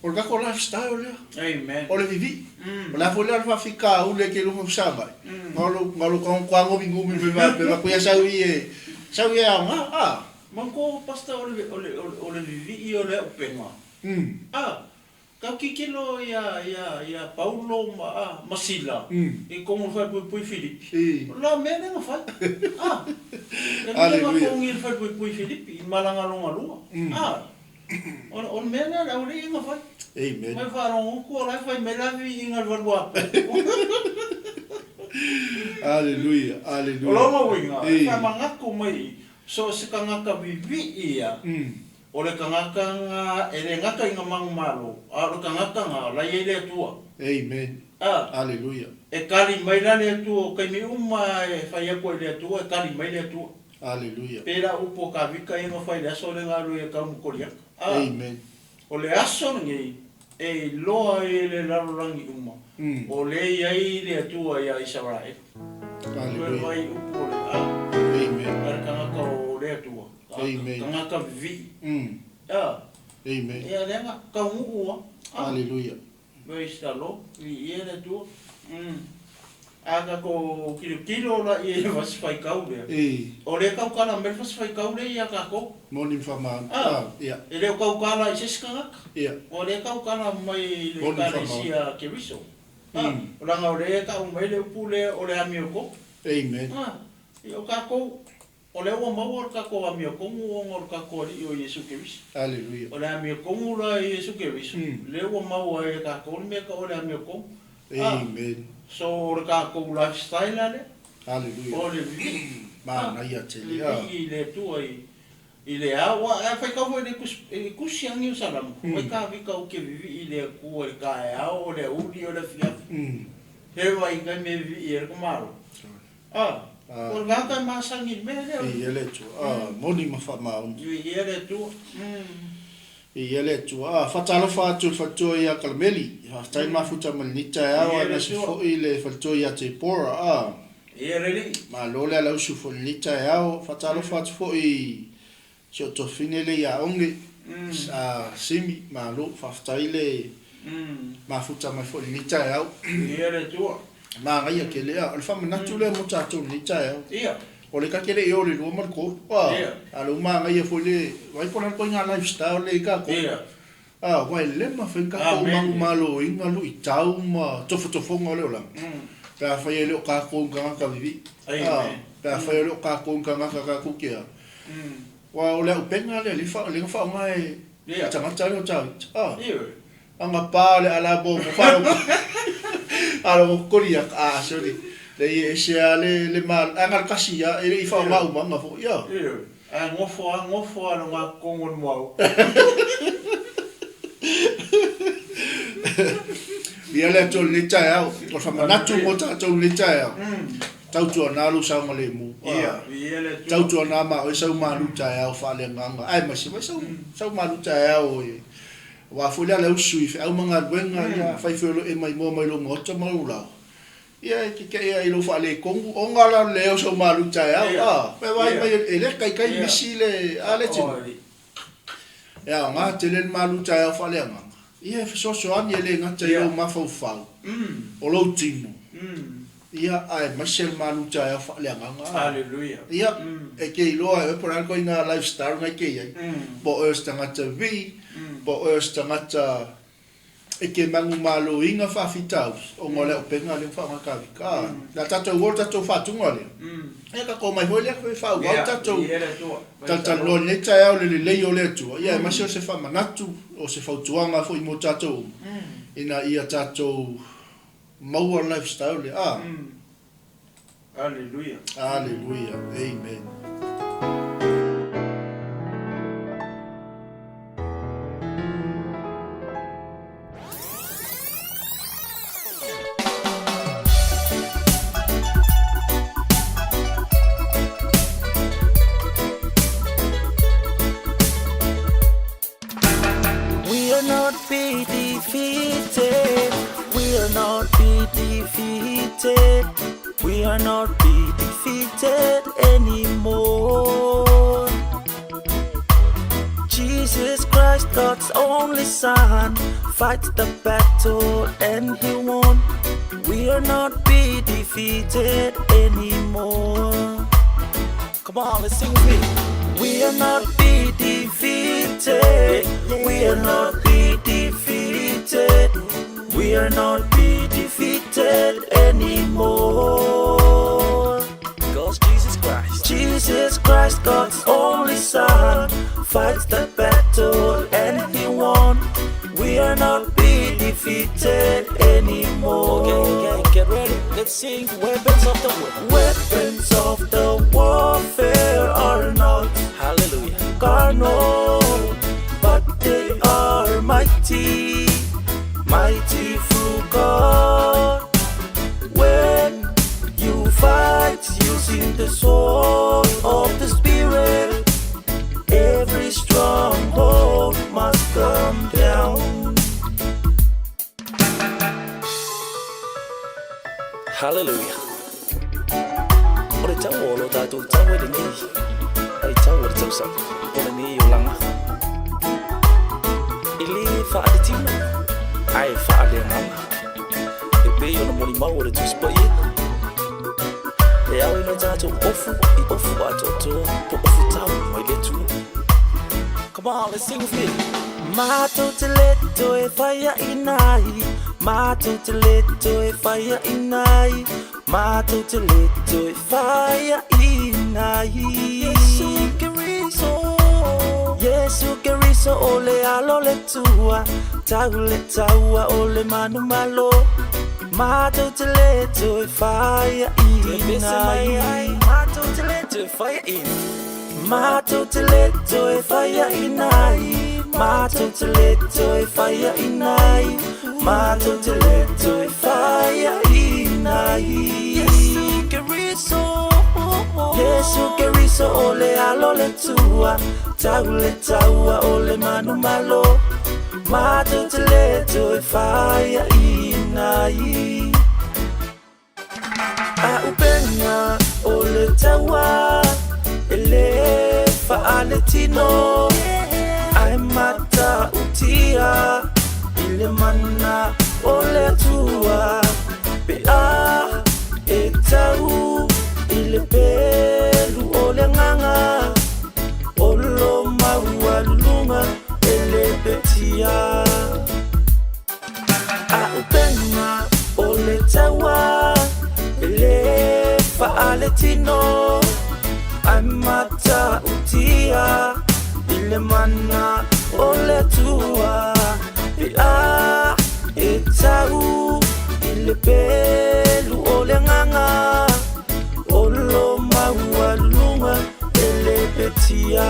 O le tatou lifestyle lea. Amen. O le vivii. O le a foi la le faafikauli e te iloa fausaga ai, na o lou tagotoagomigomi mai faapea atu, ia sau i e, sau i e aoga, a. Manatua Pastor o le vivii o le auupega. A, tau tilotilo ia Paulo ma Sila i totonu o le falepuipui i Filipi, o le la mea lea na fai. A, e lua na togi i le falepuipui i Filipi i malaga lona lua. A, o le mea lea le aualii ia na fai. Mai faalogo atu o la e fai mai la viiga i le valuapo. O lona uiga, e faamanatu mai so o se tagata vivii ia, O le tagata na e le gata i na manumalo, a o le tagata na la i ai le Atua. Amen. A. Aleluia. E tali mai la le Atua, o taimi uma e fai atu ai le Atua, e tali mai le Atua. Aleluia. Pei la upu o Kavika ia na fai i le aso lea na alu ai e tau ma Koliata. A. Amen. O le aso lenei e iloa ai e le lalolagi uma, o lea e i ai le Atua ia Isaraelu. Aleluia. Toe vai upu o le A. Amen. A le tagata o le Atua. Amen. Tagata vivii. A. Amen. Ia lea na taunuu a. Aleluia. Praise the Lord. Viia le Atua. A tatou tilotilo la i le fasifaitau lea. O lea e tautala mai le fasifaitau lea ia tatou. Moni ma faamaoni. A. Ia. E le o tautala i se isi tagata. Ia. O lea e tautala mai i le Moni ma faamaoni. Ekalesia Keriso. A. Leaga o lea e tau mai le upu lea o le amiotonu. Amen. A. Ia o tatou O lea ua maua le tatou amiotonu ona o le tatou Alii o Iesu Keriso. Aleluia. O le amiotonu la i Iesu Keriso, lea ua maua ai e tatou le mea tau o le amiotonu. Ah, Amen. so o le tatou lifestyle la lea. Aleluia. O le vivii. Manaia tele. Ah. Vivii i le Atua i, i le ao. Aua a faitau foi i le tusi, i le tusi a Niusalama, mai Kavika ou te vivii i le Atua i le taeao, o le aoauli, o le afiafi. He vai kai me vivii ai le tamaloa. A, o le tagata e masani i le mea lea. Viia le Atua. A, moni ma faamaoni. Viia le Atua. Viia le Atua. A, faatalofa atu i le faletua ia Kalameli. Faafetai le mafuta mai lenei taeao, aemaise foi le faletua ia Tepora. A, Viia le Alii. Malo le alausu foi i lenei taeao. Faatalofa atu foi i si ou tuafafine lea ia Oge, a Simi. Malo, faafetai le mafuta mai foi i lenei taeao. Viia le Atua. Manaia tele a. O le faamanatu lea mo tatou i lenei taeao. Ia. O le ta te le i o le lua ma le tolu. A, Ia. a o lea ua manaia foi le, vaai po o le a le ituaiga lifestyle lea i tatou. Ia. A, aua e le mafai ona tatou Amene. manumaloina luitau ma tofotofoga o le olaga, pe afai e le o tatou ni tagata vivii. A, Amen. pe afai e le o tatou ni tagata tatou te a. Aua o le auupega lea, lea na faaaoga e Ia. tagata lea o Tavita. A. Ioe. Aga pa le ala mo mo faalogo faalogo Koliata a sorry le i ese a le le ma aga le kasi a e le i faaaoga umaga foi a. Ioe, ae nofo a nofo a luga totonu o le moao. Ia le Atua i lenei taeao, o le faamanatu mo tatou i lenei taeao, tautuana lou saogalemu, tautuana ma oe sau malu taeao faaleagaga, aemaise mai sau sau malu taeao e Aua foi le ala e usu i feau ma galuega, ia afai foi o lo o e maimoa mai lou maota ma lou laoa, ia e kekeʻi ai i lou faaletonu, ona la o le leai o sau malu i taeao, a, pe vaai mai e le taitai misi le, a le tino. E aoga tele le malu taeao faaleagaga, ia e fesoasoani e le gata i lou mafaufau, o lou tino, ia aemaise le malu taeao faaleagaga, a. Ia, e te iloa e oe po o le a le ituaiga lifestyle lena e te i ai, po o oe o se tagata vii, Po o oe o se tagata e te manumaloina faafitauli ona o le auupega lea ua faaaoga e Kavika. A, le a tatou o le tatou faatuga lea, ia tatou omai foi lea e faaauau tatou talatalanoa i lenei taeao i le lelei o le Atua, ia aemaise o se faamanatu, o se fautuaga foi mo tatou uma, ina ia tatou maua le lifestyle lea. A. Aleluia. Aleluia. Amen. We are not pity. defeated. We are not be defeated anymore. Jesus Christ, God's only Son, fights the battle and he won. We are not be defeated anymore. Come on, let's sing with me. We are not be defeated. We are not be defeated. We are not be defeated anymore. Cause Jesus Christ, Jesus Christ, God's only Son, fights the battle and he won. We are not be defeated anymore. Okay, okay, get ready. Let's sing Weapons of the War. Weapons of the warfare are not, hallelujah, carnal, but they are mighty, mighty through God. When you fight using the sword of the Spirit, every stronghold must come down. Hallelujah. O le tau o lo tātou tau e lenei. Ai tau o le tausaga o lenei olaga. E lē faale-tino, ae faale-agaga. E pei ona molimau o le Tusi Paia, e ao ina tātou ofu i ofu atoatoa po ofu tau mai le Atua. Come on, let's sing with me. Matou te le toe faiaina ai, matou te le toe faiaina ai, matou te le toe faiaina ai. Iesu Keriso, Iesu Keriso o le alo le tua, tau le taua o le manumalo. Matou te le toe faiaina ai, matou te le toe faiaina. Matou te le toe faiaina ai, matou te le toe faiaina ai, matou te le toe faiaina ai. Iesu Keriso, Iesu Keriso o le alo le tua, tau le taua o le manumalo. Matou te le toe faiaina ai. A'upenga o le taua e lē faaletino, ae matautia i le mana o le Atua pe a e tau i le pelu o le agaga o lo maualuluga e le petia. A'upenga o le taua e lē faaletino, ae matautia i le mana o le Atua pe a e tau i le pelu o le agaga o lo maualuluga e le petia.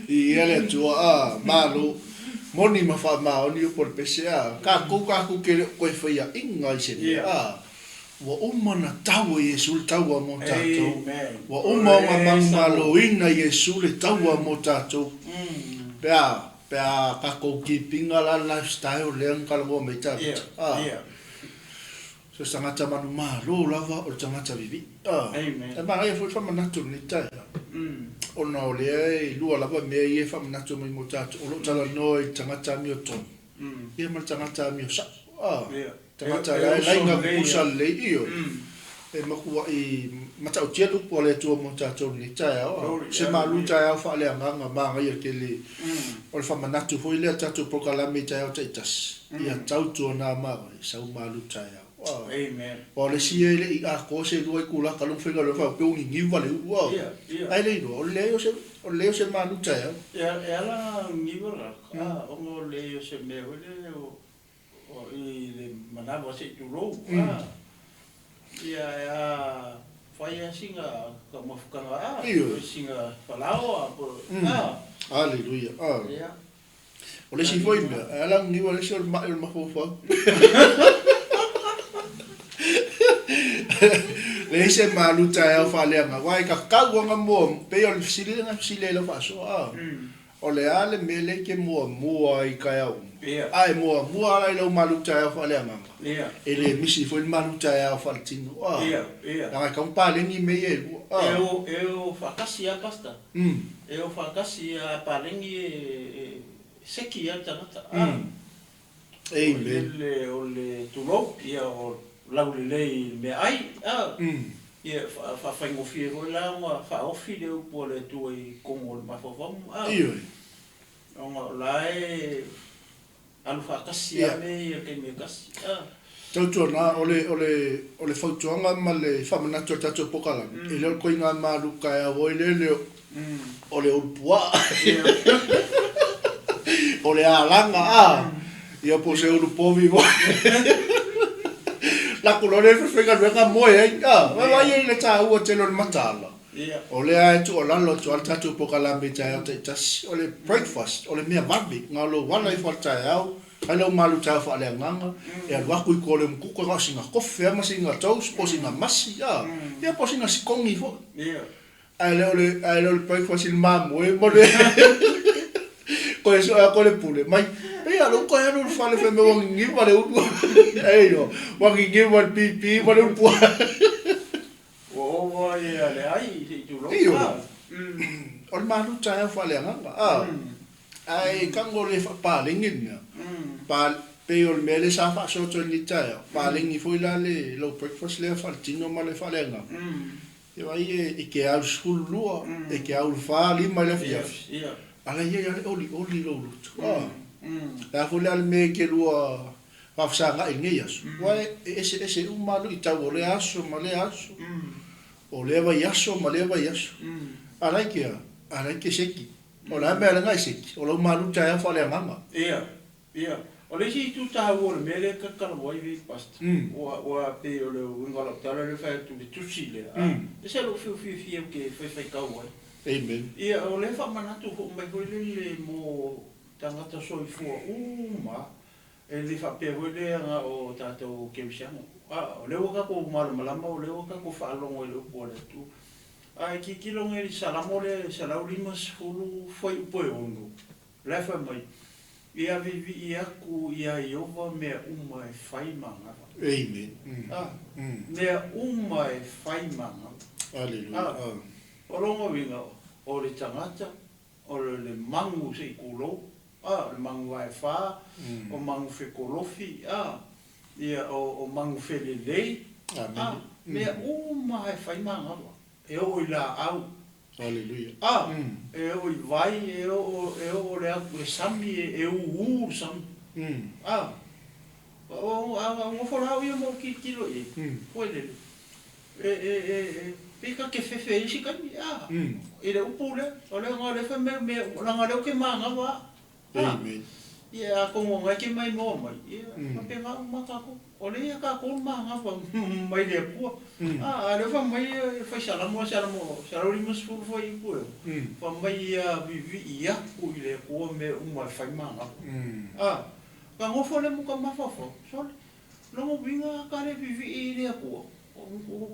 I ele Atua, a, malo, moni ma faamaoni upu o le pese, a, kakou kakou ke le o koe faiaʻiga i se mea, a, ua uma ona tau e Iesu le taua mo tatou. Ua uma ona manumaloina Iesu le taua mo tatou. Pe a, pe a kakou keeping-a la lifestyle lea na talanoa mai Tavita, a, so se tagata manumalo lava o le tagata vivii. A, e manaia foi le faamanatu i lenei taeao, ona o lea e lua lava mea ia e faamanatu mai mo tatou, o lo o talanoa i le tagata amiotonu, ia ma le tagata amio sa'o, a, tagata la e laina kukusa lelei, ioe, e matua'i matautia le upu a le Atua mo tatou i lenei taeao, a, se malu taeao faaleagaga manaia tele o le faamanatu foi lea tatou polokalame i taeao taitasi, ia tautuana malie sau malu taeao. Aua o le isi ia e le i atoa se lua itula talu ona faigaluega faapea ua niniu vale ulu a. Ae le iloa, o le leai o se, o le leai o se malu taeao. E ala ona niniu la, ona o le leai o se mea foi lele o, o i le manawa se i tulou, a. Ia e a Fai lava sina taumafataga a, Ioe. sina falaoa po a. Aleluia. A. Ia. O le isi foi mea, e ala niu le isi o le ma'i o le mafaufau. Leai se malu taeao faaleaga, aua e kakau ona mua, pei o le fesili lea na fesili ai i lau faasoa, a. O le a le mea lea e te muamua ai i taeao uma? A e muamua la i lau malu taeao faaleagaga, e le misi foi le malu taeao faaletino, a. Leaga e tatau ona paleni mea ia e lua, a. E o faatasi lava Pastor. E o faatasi a paleni e seki lava le tagata, a. Amen. O le tulou, ia o laulelei i le meaai, a. Ia e faafaigofie foi la ona faaofi le upu a le Atua i totonu o le mafaufau, a. Ioe. Ona o la e alu faatasi lava mea ia i le taimi e tasi, a. Tautuana, o le, o le, o le fautuaga ma le faamanatu o le tatou pokalame, e le o le koiga malu taeao foi lele o, o le ulu puaa, o le alaga, a, ia po o se ulu povi foi. Laku loa lea i le falefaigaluega moe ai, a, vaai ai i le taua tele o le mataala. O lea e tuualalo atu lava le tatou pokalame i taeao taitasi, o le breakfast, o le mea vave, na o lou ala ifo i le taeao, Fai lau malu taeao faaleagaga, e alu atu i tua o le umukuka na o sina kofe lava ma sina toast po o sina masi, a, ia po o sina sikogi foi. Ae le o le, ae le o le breakfast i le mamoe ma le koe sue atu le pule mai, pei a lou toe alu i le fale fai mai ua niniva le ulu, eio, ua niniva le pipi ma le ulu puaa. Ua ova ia le ai se i tulou. Ioe, o le malu taeao faaleagaga, a. Ae tago le faapaleni le mea. Pa, pei o le mea lea sa faasoa atu ai i lenei taeao, paleni foi la le lou breakfast lea faaletino ma le faaleagaga. Ia vaai e, e te au i le 12, e te au i le 4, 5 i le afiafi, a la e i ai lava le olioli i lou loto. A, le a foi la le mea e te lua faafesagai i lenei aso, aua e eseese uma lava luitau o lea aso ma lea aso, o lea vaiaso ma lea vaiaso. A la e te a? A la e te seki. O le a mea leaga e seki? O lau malu taeao faaleagaga. Ia, ia. O le isi itu taua o le mea lea e tatalo ai vei Pastor, ua, ua pei o le uiga o lau tala lea e fai atu i le tusi lea, a, ese lou fiafiafia ou te faifaitau ai. Amen. Ia, o lea e faamanatu foi mai foi lele mo tagata soifua uma, e le faapea foi lea na o tatou kerisiano. A, o lea ua tatou malamalama, o lea ua tatou faalogo i le upu a le Atua. Ae tilotilo nei i le Salamo lea e 150 fuaiupu e ono, o la e fai mai, Ia viivii atu ia Ieova mea uma e fai manava. Amen. A, mea uma e fai manava. Aleluia. A, o lona uiga, o le tagata, o le magu se i tulou, a, o le magu vaefa, o magu fekolofi, a, ia, o magu felelei, a, mea uma lava e fai manava, e oo i laau, a, e oo i vai, e oo, e oo le atu i le sami, e ū le sami, a, a nofo la au ia ma ou tilotilo i ai, foi lele, e, e, e, pei ta te fefe i isi taimi, a, i le upu lea, o le aga o lea fai mai mea uma, leaga o lea ou te manava au, a, ia atonu o na e te maimoa mai, ia, faapena uma tatou, o lea ia tatou le manava mai le Atua, a, a o lea fai mai le fai Salamo, Salamo 150 fuaiupu e ono, fai mai ia viivii atu i le Atua mea uma e fai manava, a, ona nofo lea ma ta mafaufau, sole, Lona uiga a ta le vivii i le Atua,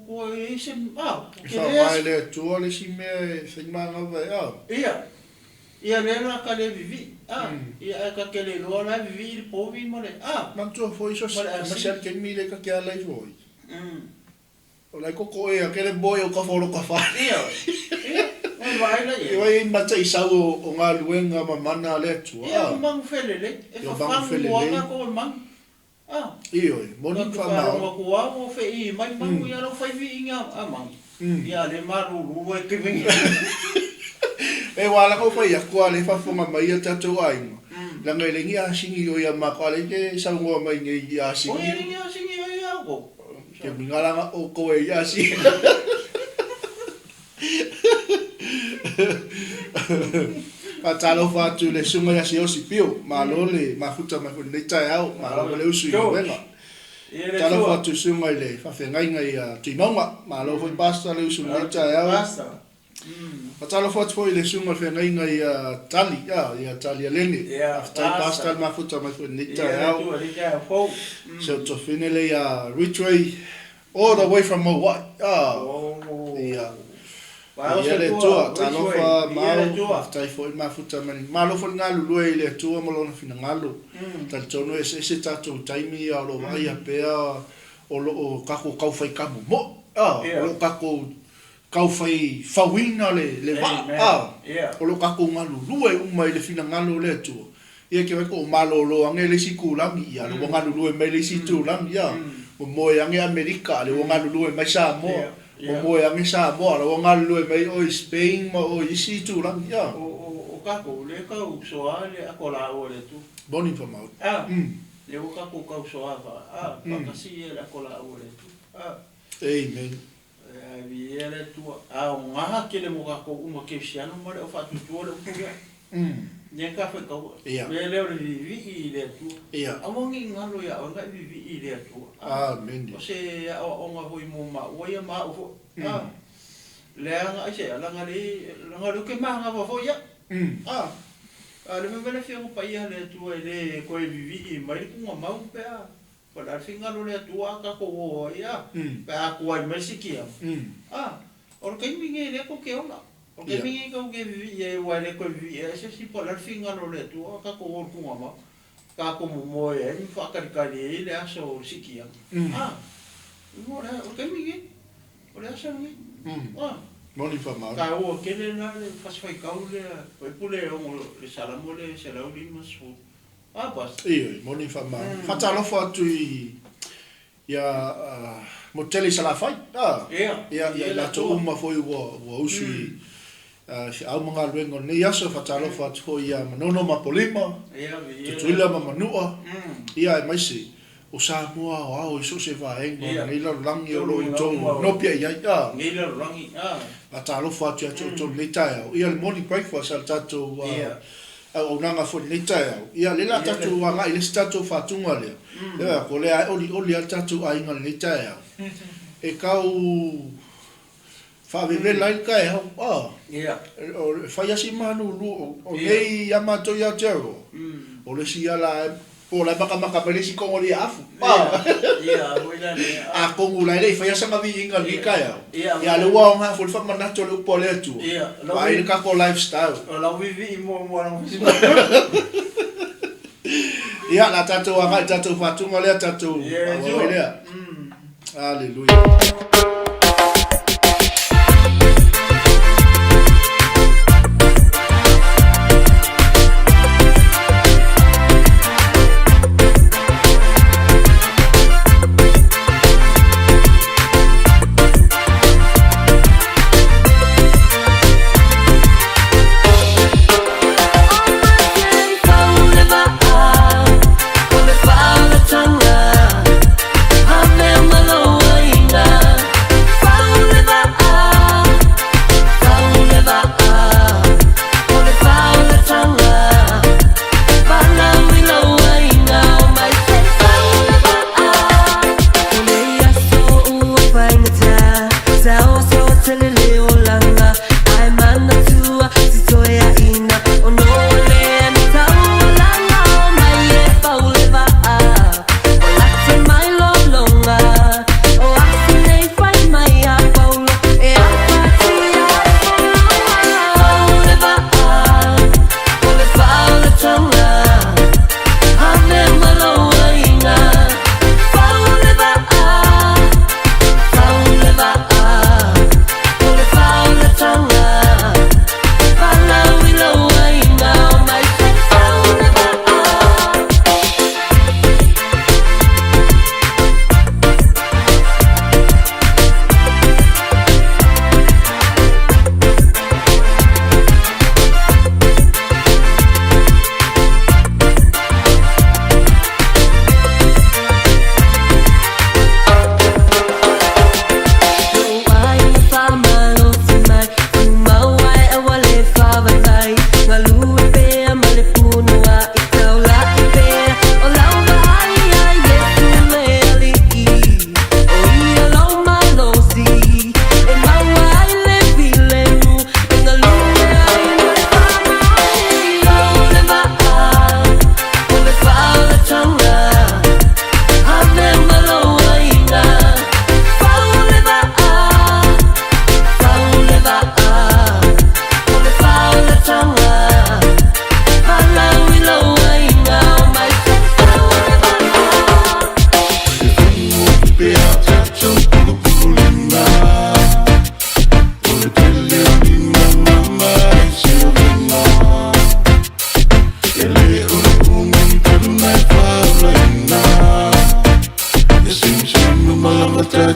ua i ai se, a, E faaaoga e le Atua le isi mea e faimagava e, a. Ia, ia lea la ta le vivii, a, ia ae ta te le iloa la e vivii i le povi ma le, a. Manatua foi so aemaise a le taimi lea ta te ala ifo ai. O la e koko ea ke le moe o ka folo ka fale. Ia, ia, ua vaai la i ai. E wai ma taisau o galuega ma mana a le Atua. Ia, o manu felelei. E fafagu mua tatou e manu. A. Ioe, moni ma faamaoni. Faalogo atu lava ua feii mai manu, ia lau fai viiga a manu. Ia le malulu e kivini. E ua ala kou fai atu a le faafofoga mai a tatou aiga, leaga e le ni asigi o ia matou, a le ke saunoa mai nei i asigi. Oi e le ni asigi o ia outou. Ke uiga langa outou e i asigi. Faatalofa atu i le Susuga ia Siaosi Pio, malo le mafuta mai foi i lenei taeao, malo foi le usu i galuega. Talofa atu i susuga i le faafeagaiga ia Tuimauga. Malo foi Pastor le usu i lenei taeao. Faatalofa atu foi i le susuga i le feagaiga ia Tali, ia Tali Alene. Faafetai Pastor le mafuta mai foi i lenei taeao. Si ou tuafafine lea ia Ridgeway all the way from Mauai. Ia. Viia le Atua, talofa Mau, faafetai foi le mafuta mai. Malo foi le galulue i le Atua ma Lona finagalo. Talitonu e eseese tatou taimi a o lo o vaaia pea o lo o tatou tau fai kamumoe, o lo o tatou tau fai fauina le vaa, o lo o tatou galulue uma i le finagalo o le Atua. Ia ke wai ko o malolo ange le isi itulagi, ia le ua galulue mai le isi itulagi, ia momoe ange Amerika, le ua galulue mai Samoa, momoe ange Samoa, le ua galulue mai oi Spain ma oi isi itulagi, ia. O tatou lea e tau soa le ato laau a le Atua. Moni fa maoli. A, lea ua tatou tau soa fa, a, faatasi ia le ato laau a le Atua. A. Amen. Ae viia le Atua, aoga tele mo tatou uma kerisiano ma le au faatuatua le upu lea. Lea ta faitaua. Mea lea o le vivii i le Atua. Aua ne i galo ia oe na e vivii i le Atua. Amene. O se aoaoga foi mo maua ia ma au foi. A. Leaga aisea, leaga le, leaga o lea ou te manava foi au. A. A o le mea le Afioga Paia a le Atua e le toe vivii mai le tuugamau pe a. Po o le a le finagalo o le Atua a tatou o ai a, pe a tuai mai se kiama, a, o le taimi lenei lea tou te ola. O le taimi lenei tou te vivii ai aua e le toe vivii ai se isi po o le a le finagalo o le Atua a tatou o i le tuugamau, tatou momoe ai ma faatalitali ai le aso o le sikiaga. A, o le taimi lenei, o le aso lenei. A. Moni faamaoni. Taua tele la le fasi faitau lea, Fuaiupule 6, le Salamo lea 150. Ioe, moni faamaoni. Faatalofa atu i ia Motele i Salafai, ia, ia i latou uma foi ua ua usu i feau ma galuega o lenei aso. Faatalofa atu foi ia Manono ma Apolima, Tutuila ma Manua, ia aemaise o Samoa aoao i so o se vaega o lenei lalolagi o lo o outou nopiai ai. Faatalofa atu ia te outou i lenei taeao. Ia le morning breakfast a le tatou auaunaga foi i lenei taeao. Ia, lea o le a tatou agai i le isi tatou faatuga lea. Lea o lea lava e olioli lava le tatou aiga i lenei taeao. E tau faavevela ai le taeao. E fai lava si malulu o nei ia matou i Aotearoa, o le isi ala po o la e matamata mai le isi toga o le aafu. Atonu la e le i faia sana viiga i lenei taeao, ia a o lea ua aoga foi le faamanatu o le upu a le Atua, vaai le tatou lifestyle. Ia, o le a tatou agai i le tatou faatuga lea, tatou faaauau ai lea. Aleluia.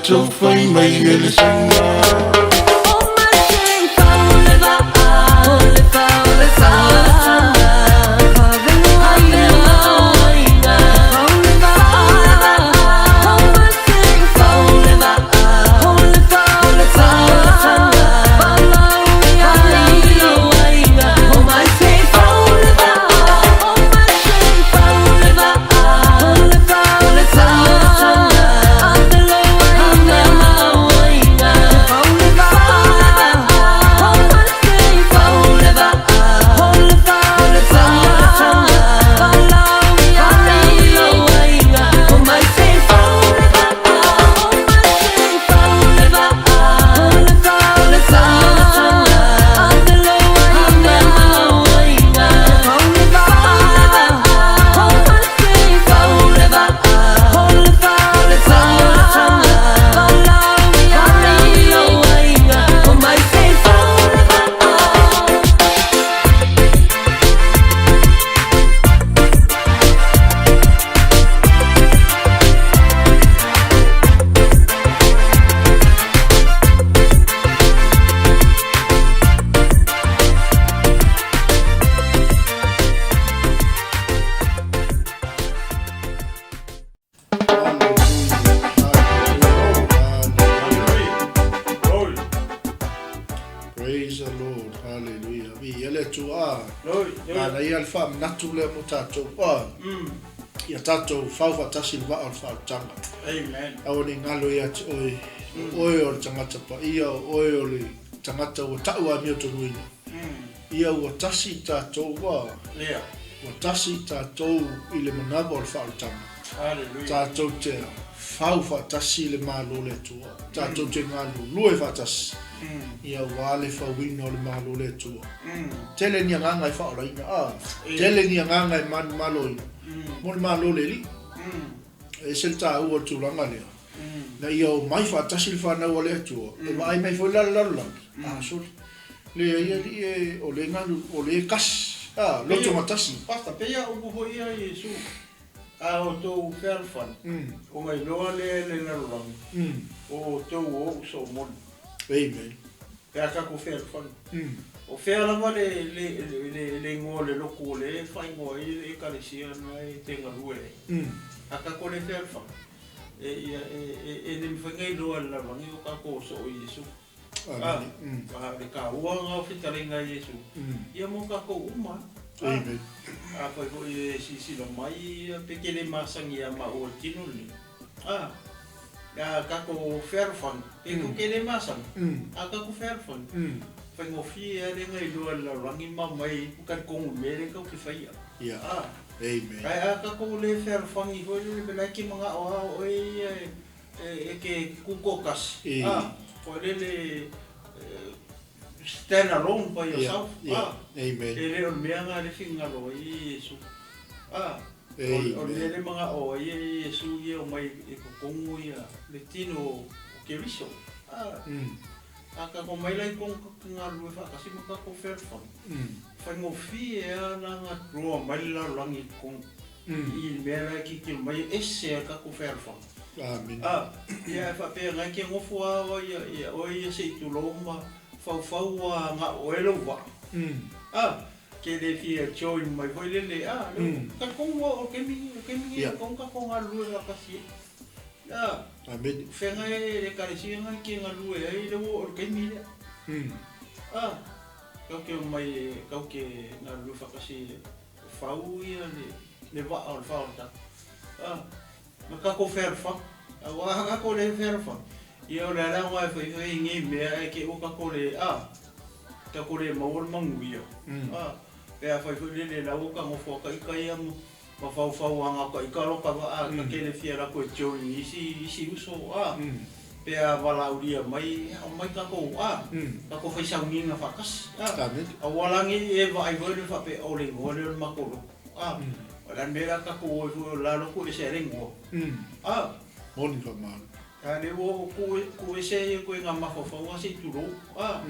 tatou fai mai e le suiga. Praise the Lord, hallelujah. Viia le Atua. Manaia le faamanatu lea mo tatou. Ia tatou fau faatasi i le vaa o le faaolataga. Amen. Aua ne i galo ia te oe, o oe o le tagata paia, o oe o le tagata ua tau amiotonuina. Ia ua tasi tatou ua, ua tasi tatou i le manava o le faaolataga. Hallelujah. Tatou te fau faatasi i le Malo o le Atua. Tatou te galulue faatasi ia aua le fauina o le Malo o le Atua. Tele ni agaga e faaolaina, a, tele ni agaga e manumaloina mo le Malo o le Alii. E ese le taua o le tulaga lea, ina ia omai faatasi le fanau a le Atua, e vaai mai foi la le lalolagi, a, sole, leai alii e, o lea e galu, o lea e tasi, a, loto gatasi. Pastor, pei a upu foi ia Iesu, A outou fealofani, ona iloa lea e le lalolagi, o outou o ou soomoni. Amen. Pe a tatou fealofani. O fea lava le, le, le, le igoa o le lotu o lea e faaigoa ai le Ekalesia na e te galue ai. A tatou le fealofani, e, ia, e, e, e le mafai ona iloa e le lalolagi o tatou o soo o Iesu. Amene. A, o le taua lena o fetalaiga a Iesu, ia mo tatou uma. Amen. Afai foi e silasila mai pe te le masani ia maua i le tino lenei, a, a tatou fealofani, pe tou te le masani, a tatou fealofani, faigofie lava lea ona iloa e le lalolagi ma aumai talitonu i le mea lea tatou te faia. Ia. A, Amen. ae a tatou le fealofani foi lele, pe la e te manao lava oe ia e E ke tutoatasi, a, foi lele stand alone by yourself, a, e le o le mea lena lea e finagalo ai Iesu, a, o le mea lea e manao ai Iesu ia omai i totonu ia le tino o Keriso, a, a tatou omai la i totonu tatou te galulue faatasi ma tatou fealofani, faigofie lava la ona draw mai le lalolagi i totonu. I le mea la e tilotilo mai e ese a tatou fealofani. Amene. A, ia e faapea na e te nofo a oe ia, ia oe ia se i tulou ma faufau a na o oe lou vaa. A, ke le fia join mai foi lele, a, le talitonu o taimi, o taimi nei tatau ona tatou galulue faatasi ai. A, Amene. o fea na e le ekalesia na e te galulue ai le ua oo i le taimi lea. A, tatou te omai e, tatou te galulue faatasi e Fau ia le vaa o le faaolataga, a, ma tatou fealofani. Aua a tatou le fealofani, ia o le a le aoga e fai ai nei mea ae te i ua tatou le, a, tatou le maua le manuia, a, pe afai foi lele la ua ta nofo a ta ita ia ma faufau a na o ta ita loka vaa ta te le fia alu atu e join i isi uso, a. Pe a valaaulia mai, ia aumai tatou, a, tatou fai sauniga faatasi, a. Aua la ne i e vaai foi le faapea, o le igoa lea o le matou lotu, a. O le a le mea la tatou o ai foi o le la lotu e ese ai le igoa, a. Moni faamalo. A lea ua oo tuu ese ai ituaiga mafaufau a se i tulou, a.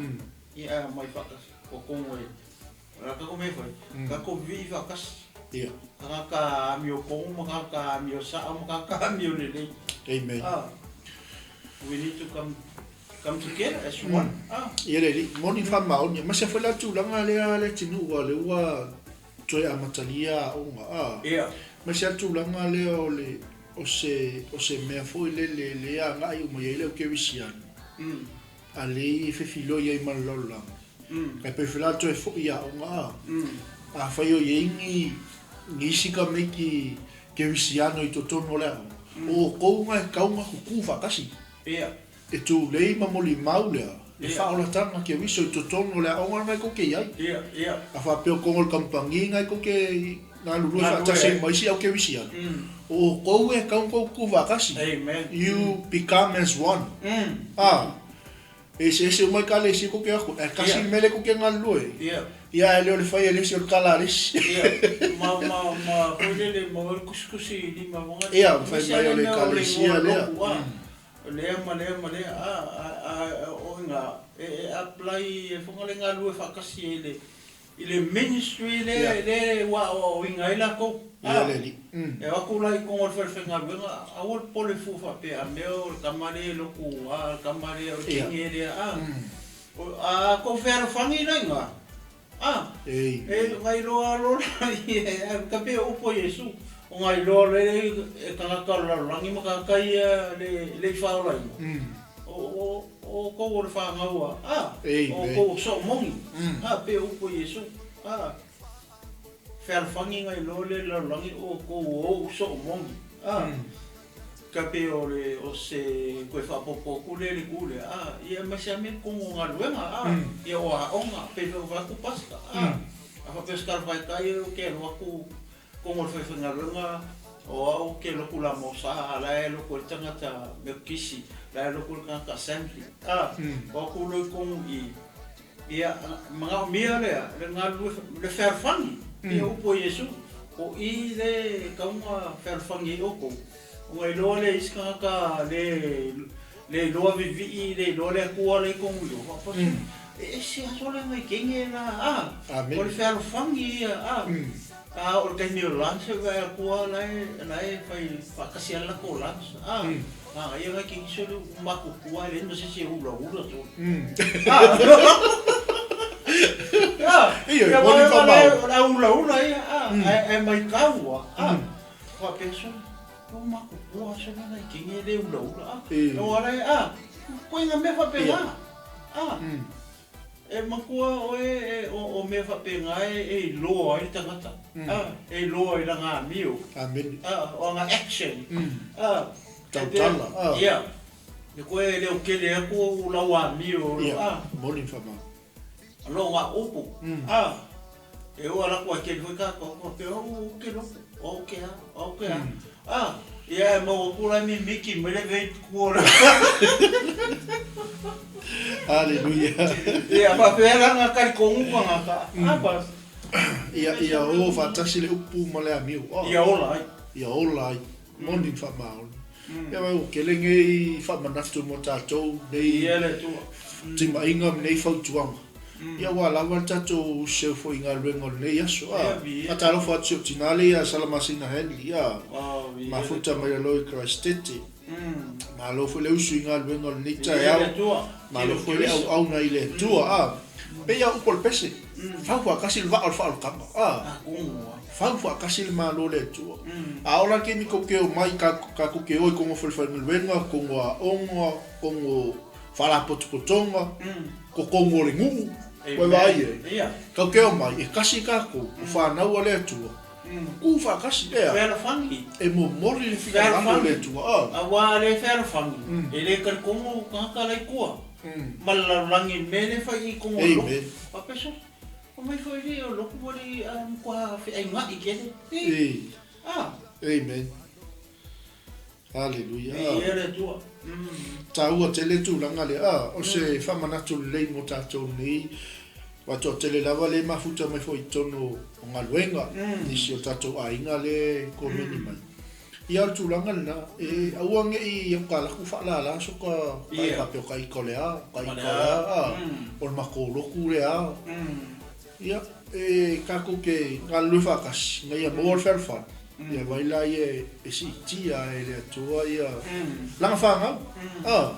Ia ae aumai faatasi, totonu e, o le a tatou mea e fai, tatou vivii faatasi. Ia. Tagata amio pono ma tagata amio sao ma tagata amio lelei. Amen. A. We need to come come together as one. Ah. Ia le alii, moni faamaoni, aemaise foi la tulaga lea le atunuu a lea ua toe amatalia aoga, ah. Ia. Aemaise lava tulaga lea o le o se o se mea foi lele lea agai uma i ai le au kerisiano. A lea e fefiloi ai ma le lalolagi. Kai pei foi la toe foi i aoga, ah. Afai o i ai ni ni isi tamaiti kerisiano i totonu o le aoga, o outou na e tatau ona tutu faatasi. Ia. E tulei ma molimau lea, le faaolataga Keriso i totonu o le aoga lena e tou te i ai. Ia, ia. A faapea o totonu o le kamupani lena e tou te galulue faatasi ai ma isi au Kerisiano, o outou e tatau ona tou tutu faatasi. Amen. You become as one. A, e eseese uma ekalesia tou te o atu ai, ae tasi le mea lea tou te galulue ai. Ia. Ia, ae le o le fai e le isi o le tala a le isi. Ia, ma, ma, ma, foi lele, ma le kusikusi i lima maga. Ia, fai mai o le ekalesia lea. O lea ma lea ma lea, a, a, a, o iga, e, e apply e foga le galulue faatasi ai le, i le ministry lea, Ia. lea ua aoaoina ai latou. Ia A, le alii. e o atu la i koga o le falefaigaluega, aua le popole fua faapea, a mea o le tama lea e lotu, a, le tama lea o le Ia. kenge lea, a. O, a tou fealofani la iga, A, Ei. e na iloa loa lea, e pei o upu a Iesu, o na iloa loa lea e tagata o le lalolagi ma tagata ia e le i faaolaina, o outou o le fanau a, a, o outou o soomoni, a, pei o upu a Iesu, a, fealofani na iloa lea e le lalolagi o outou o ou soomoni, a. Ka pei o le o se toe faaopoopo atu lea i le itu lea, a, ia aemaise lava mea i totonu o galuega, a, ia o aoga, pei foi ona fai atu Pastor, a, a faapea o se tala faetai ou te alu atu i totonu o le falefaigaluega, o au ou te alu atu lamosa, a la e alu atu ai le tagata Metotisi, la e alu atu le tagata Assembly, a, o atu loa i totonu i i, Ia, manaomia lea, le galulue, le fealofani, pei o upu a Iesu, o i le e tatau ona fealofani ai outou, ona iloa lea e isi tagata le, le iloa vivii, le iloa le Atua la i totonu i o, faapea, e ese aso le nai kenge la, a, o le fealofani ia, a, a oo i le taimi o le lunch e vaai atu lava la e, la e fai faatasi lava le latou lunch, a. A ia ngai ke sole u matutua e leai ma se isi e ulaula sole. Ia, e moni faamau. O le au ulaula ia, a, ae maitau a, a, faapea sole, ua matutua sole nai kenge e le ulaula, a, o ala e, a, koe mea faapena, a. E matua oe o mea faapena e iloa ai le tagata, e iloa i lana amio, o ana action. Tautala. Ia, e koe leotele atu lau amio. Ia, moni ma faamau. Lo nga upu. E oo ala atu a tele foi tatou faapea, ou ke loku, ou ke a, ou ke a. Ia e maua atu la e mimiki mai le veit kua. Aleluia. Ia faapea la nga talitonu tagata. A pas. Ia ia o faatasi le upu ma le amio. Ia ola ai. Ia ola ai. Moni ma faamaoni. Ia mai ua tele nei faamanatu mo tatou nei. Ia le Atua. Timaiga ma nei fautuaga. Ia ua lava le tatou seu foi i galuega o lenei aso. A, faatalofa atu si ou tina lea ia Salamasina Henley, a, mafuta mai lalo i Christete. Malo foi le usu i galuega o lenei taeao. Malo foi le auauna i le Atua. A, pei lava upu o le pese, fau faatasi le vaa o le faaolataga. A, fau faatasi le Malo o le Atua. A oo la le taimi tou te omai, tatou te o i koga falefaigaluega, koga aoga, koga faalapotopotoga, totonu o le nuu, ua e vaai i ai? Tatou te omai, e tasi tatou, o fanau a le Atua, tu faatasi, ea, Fealofani. e momoli le finagalo o le Atua. A. Aua a le fealofani, e le talitonu tagata la i tua, ma le lalolagi i le mea lea e fai i totonu o le lotu. Faapea sole, fai mai foi le o lotu ua le matua feainai tele. A. Amen. Haleluia. Viia le Atua. Taua tele tulaga lea. A, o se faamanatu lelei mo tatou nei. Aua toatele lava lea e mafuta mai foi i totonu o galuega, nisi o tatou aiga lea e komeni mai. Ia o le tulaga lena, e aua ne i o ka laku faalala so ka e faapea o ka ika o le a, o ka ika o le a, a, o le makou lotu le a. Ia, e tatou te galulue faatasi ina ia maua le fealofani. Ia vai la ia e siitia e le Atua ia lana fanau. A.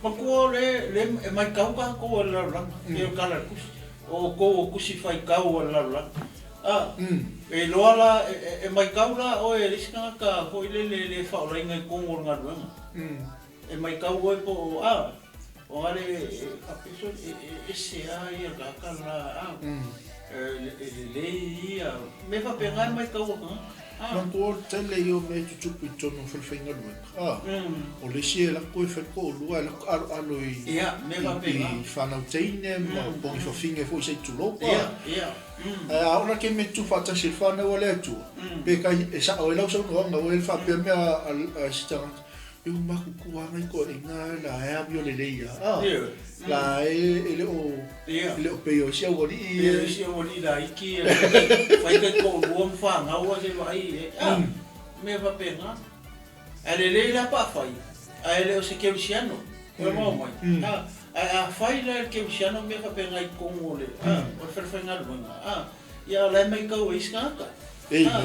Matua le le e maitau tatou e le lalolagi pei o le tala a le tusi o outou o tusi faitau a le lalolagi a e iloa la e maitau la oe e le isi tagata foi lele e le faaolaina i totonu o le galuega e maitau oe po o a o ale e faapea sole e ese a ia le tagata la a e lelei ia mea faapena e maitau a tagata. Manatua o le tele ia o mea e tutupu i totonu o falefaigaluega, a, o le isi e lako e fai toalua e lako aloalo i, i fanau teine ma pogi fafine foi se i tulou, a. Ae a oo la taimi e tutu faatasi ai le fanau a le Atua, pe kai e sao ai lau saunoaga ua le faapea mea a si tagata, Io matutua nai toeaiina la e amio lelei lava, a, la e le o, e le o pei o isi aualii e. Isi aualii laiti e fai taitoalua ma fanau ae se i vaai i ai, a, mea faapena. Ae lelei la pe afai, ae le o se kerisiano, ua maua mai, a, ae afai la e le kerisiano mea faapena i totonu o le, a, o le falefaigaluega, a, ia o la e matau e isi tagata, a,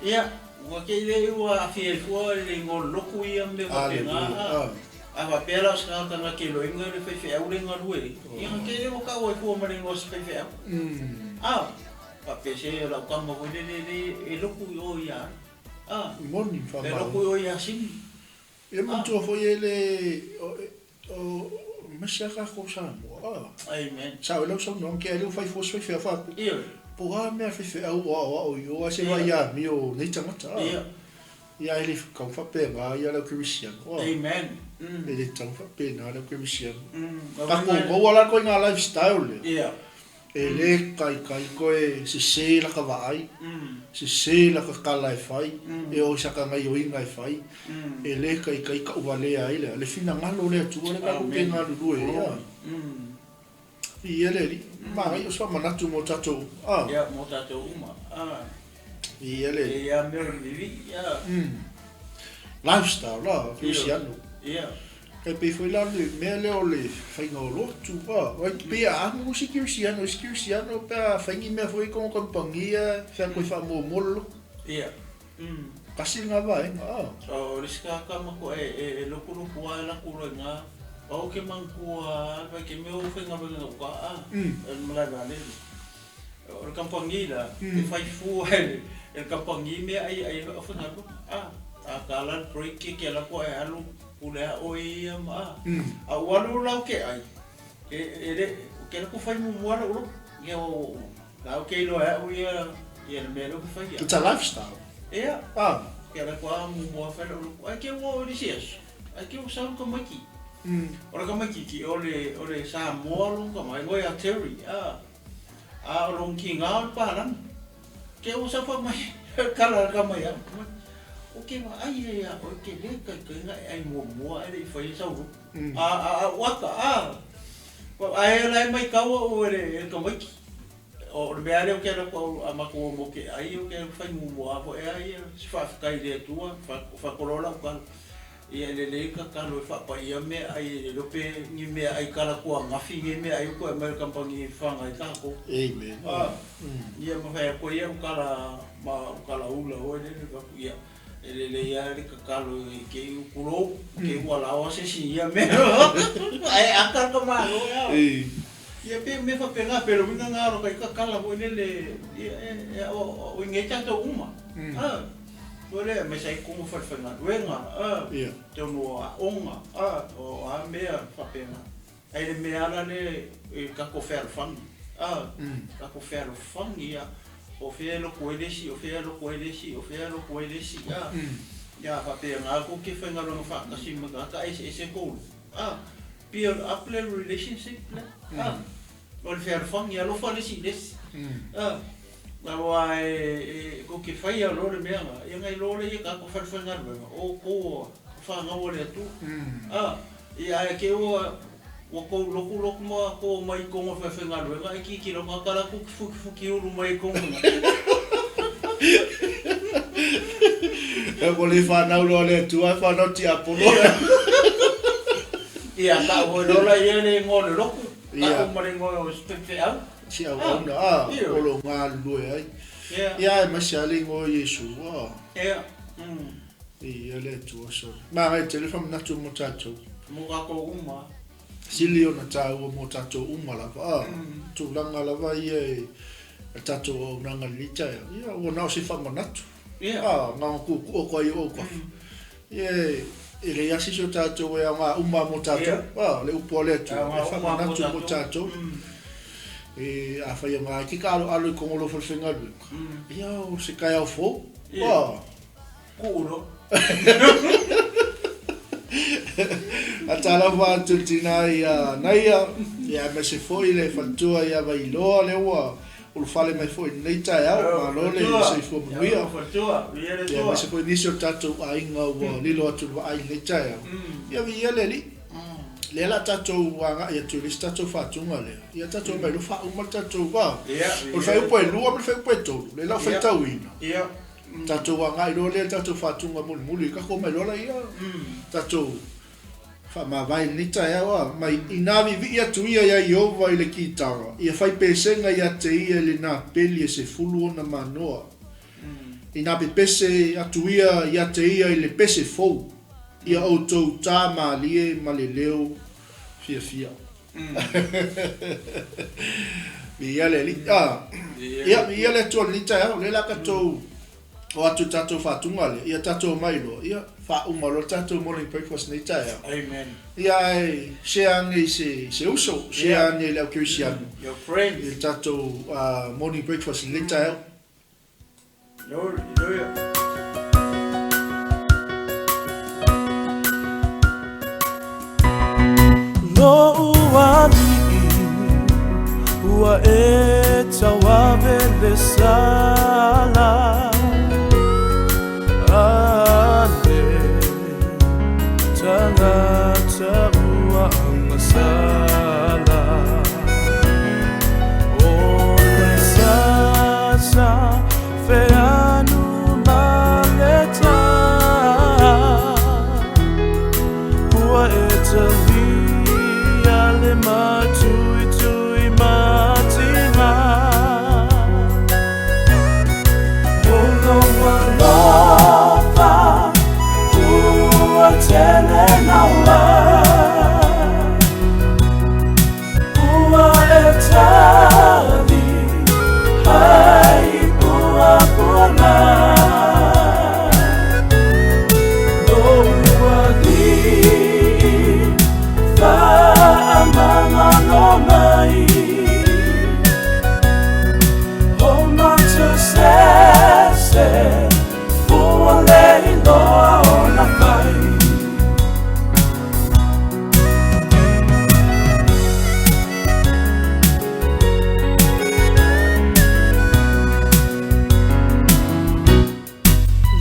ia. Ua te i le ua aafia ai fua le igoa o le lotu ia ma mea faapena, a. A faapea la o se tagata na te iloaina le faifeau le galue ai, ia na te le ua tau ai fua ma le igoa o se faifeau. A. Faapea se o lau tama foi lele le e lotu i o ia Ala. A. Moni, E lotu i o ia Sini. Ia manatua foi e le o aemaise lava tatou Samoa a. Amen. Sao ai lau saunoaga ke ai lea ua fai fua se faifeau faapea. Ioe. Po o a mea a faifeau o aoao i o ae se vaai amio nei tagata a. Ia. Ia e le tatau faapena ia le au kerisiano a. Amen. E le tatau faapena le au kerisiano. Tatou maua la le ituaiga lifestyle lea. Ia. E le taitai toe sese laka vaai, sese laka tala e fai, e oo i saka gaioiga e fai, e le taitai tauvalea ai le finagalo o le Atua lea tatou te galulue ai. A. Viia le Alii. Manaia o se faamanatu mo tatou uma. A. Ia, mo tatou uma. A. Viia le Alii. E ia mea o le vivii. A. Lifestyle la, kerisiano. Ia. E pei foi la le mea lea o le faiga o lotu, a, ai pei a amu isi kerisiano, isi kerisiano pe a fai ni mea foi i tona kamupani fea koe faamuamua le lotu. Ia. Tasi lena vaega, a. O le isi tagata matua e lotulotu lava e latou loa i ina, au ke manatua lava le vaitaimi o faigaluega i gauta, a, o le malae vaalele. O le kamupani la, e fai fua e le kamupani meaai e ai ai le aufaigaluega, a, a tala le break e te alu atu ae alu Pule a oe ia ma a. A ua alu la ou te ai, e, e le, ou te alu atu fai muamua lou loto. Ia o, la ou te iloa e au ia, ia le mea lea ou te faia. It's a lifestyle. Ia. Ah. Ou te alu atu lava muamua fai lou loto. Ai ke ua o le isi aso, ai ke ua sau le tamaiti. O le tamaititi, o le, o le Samoa lona tama, e igoa ia Terry, a. A o lona tiga o le palagi. Ke ua sau fai mai kala le tama ia au, O ke vaai ia ia oe ke le taitaiga e ai muamua ae le i fai ai sau loto. A a a uata a ae la e maitau au e le e le tamaiti. O le mea lea ou te alu atu au a matou o mo ke ai ou te fai muamua lava foi a ia se faafetai i le Atua faatoloa lau tala. Ia e lelei le tatalo e faapaia meaai e le iloa pe ni meaai kalatuagafi nei meaai ua toe aumai e le kamupani e fafaga ai tatou. Amen. A, ia ma fai atu ai au tala ma au tala ula foi lele fai atu, ia, e lelei lava le tatalo i te i ua pulou, i te i ua laoa se isi i ia mea. Ae ata le tamāloa e ao. Ia pei o mea faapena, pei o le uiga lena o lota ita tala foi lele, ia e aoaoina ai tatou uma. A. Foi lea, aemaise ai totonu o falefaigaluega, a, totonu o aoga, a, o a mea faapena. Ae le mea ala lea i le tatou fealofani, a, tatou fealofani a, o fea e lotu ai le isi, o fea e lotu ai le isi, o fea e lotu ai le isi, a. Ia faapena tou te faigaluega faatasi ma tagata eseese tou lotu, a, build up le relationship lea, a. O le fealofani, alofa le isi i le isi. A, aua e tou te faia loa le mea lena, ia ona iloa lea ia tatou falefaigaluega, o outou o fanau a le Atua. A, ia ae te i ua tou lotu lotu ma tou omai i totonu o le falefaigaluega ae tilotilo tagata la tou te fukifuki ulu mai ai i totonu i ina. Ua le fanau loa a le Atua ae fanau tiapolo. Ia, tau foi loa laia le igoa o le lotu. Ia. Tau ma le igoa o se faifeau. Si auauna, a, o lo o galulue ai. Ia aemaise lava le igoa o Iesu, a. Viia le Atua, sole. Manaia tele faamanatu mo tatou. Mo tatou uma. Sili ona taua mo tatou uma lava, a. Tulaga lava ia i le tatou auaunaga i lenei taeao, ia ua na o se faamanatu. A, na ona tuutuu atu ai i ou autafa. Ia e leai lava se isi o tatou e aoga uma lava mo tatou. A, le upu a le Atua, e faamanatu mo tatou. E afai aoga e te taaloalo i totonu o lou falefaigaluega, ia o se taeao fou. A. Kuu loa. Faatalofa atu i le tina ia Naia, ia aemaise foi le faletua ia Vailoa lea ua ulufale mai foi i lenei taeao. Malo le soifua manuia. Ia aemaise foi nisi o le tatou aiga ua lilo atu i le vaai i lenei taeao. Ia viia le Alii. Lea o le a tatou agai atu i le isi tatou faatuga lea. Ia tatou omai loa faauma le tatou va. O le fuaiupu e 2 ma le fuaiupu e 3, lea la ua faitauina. Tatou agai loa lea i le tatou faatuga mulimuli, tatou omai loa laia, tatou faamavae i lenei taeao a. Mai inā viivii atu ia iā Ieova i le kitara, ia fai pesega iā te ia i le napeli e 10 ona manoa. Inā pepese atu ia iā te ia i le pese fou, ia outou tā mālie ma le leo fiafia. Viia le Alii. Ah, ia, viia le Atua i lenei taeao, lea o le a tatou o atu i le tatou faatuga lea, ia tatou omai loa, ia, faauma loa le tatou morning breakfast i lenei taeao. Amen. Ia, ae share ane i se, se uso, share ane i le au kerisiano. Your friends. I le tatou morning breakfast i lenei taeao. Lou alii ua e tauave le sala a le tagata ua agasala. O le sasa feanu ma le tā Ua e talia le matuitui matinga O lou alofa ua tele naua Ua e tali hai puapuaga Lou alii faamagalo mai O matou sese ua le iloa ona fai.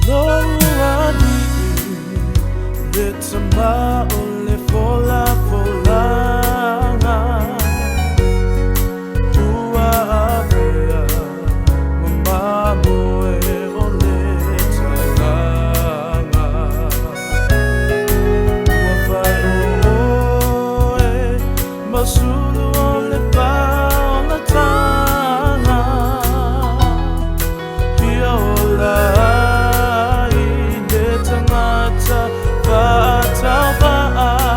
Lou alii le tama o le folafolaga Ua avea ma mamoe o le tagaga Ua fai o oe ma sulu o le faolatanga Ia ola ai le tagata faatauvaa.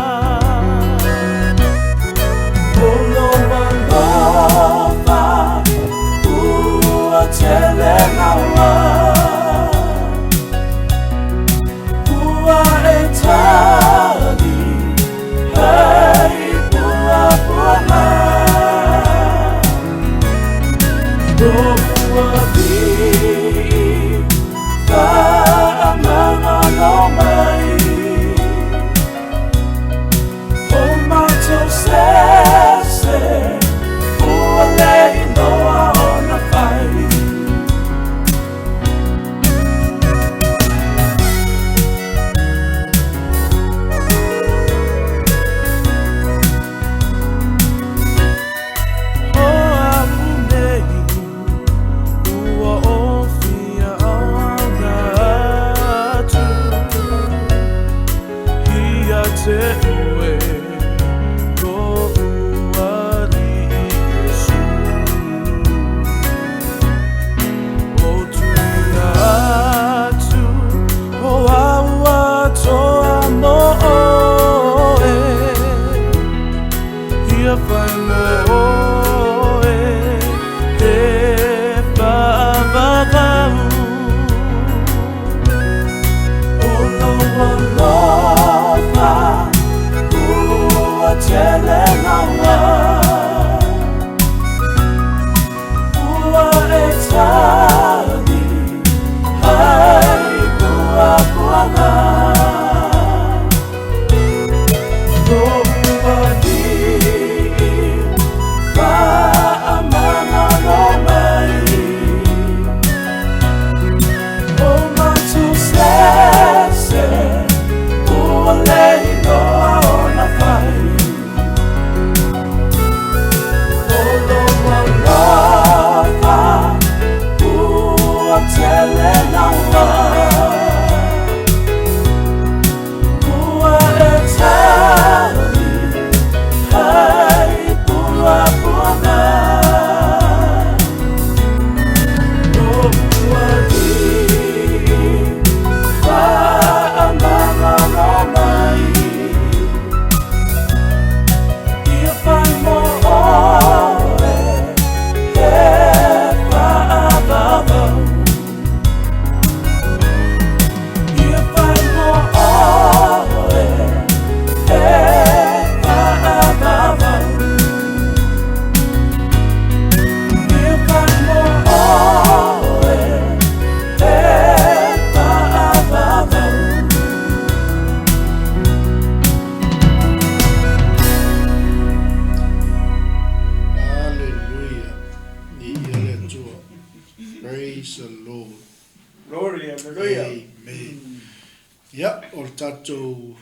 Ia, o le tatou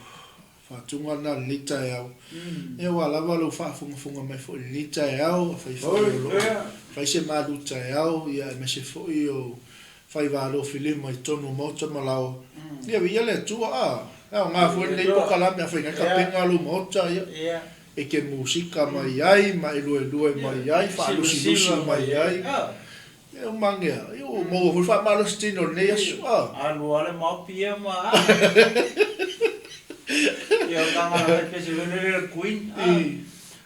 faatuga lena i lenei taeao. Ia ua lava lou faafogafoga mai foi i lenei taeao, afai foi o lo o fai se malu taeao, ia aemaise foi o faiva alofilima i totonu o maota ma laoa. Ia viia le Atua, a, e aoga foi lenei polokalame afai nai tapena lou maota, ia, e te musika mai ai ma e luelue mai ai, faalusilusi mai ai. Ia ua manaia, ia ua maua foi le faamalositino i lenei aso. Alu lava le maopi ia ma a. Ia o tanga la pese foi lele le Queen.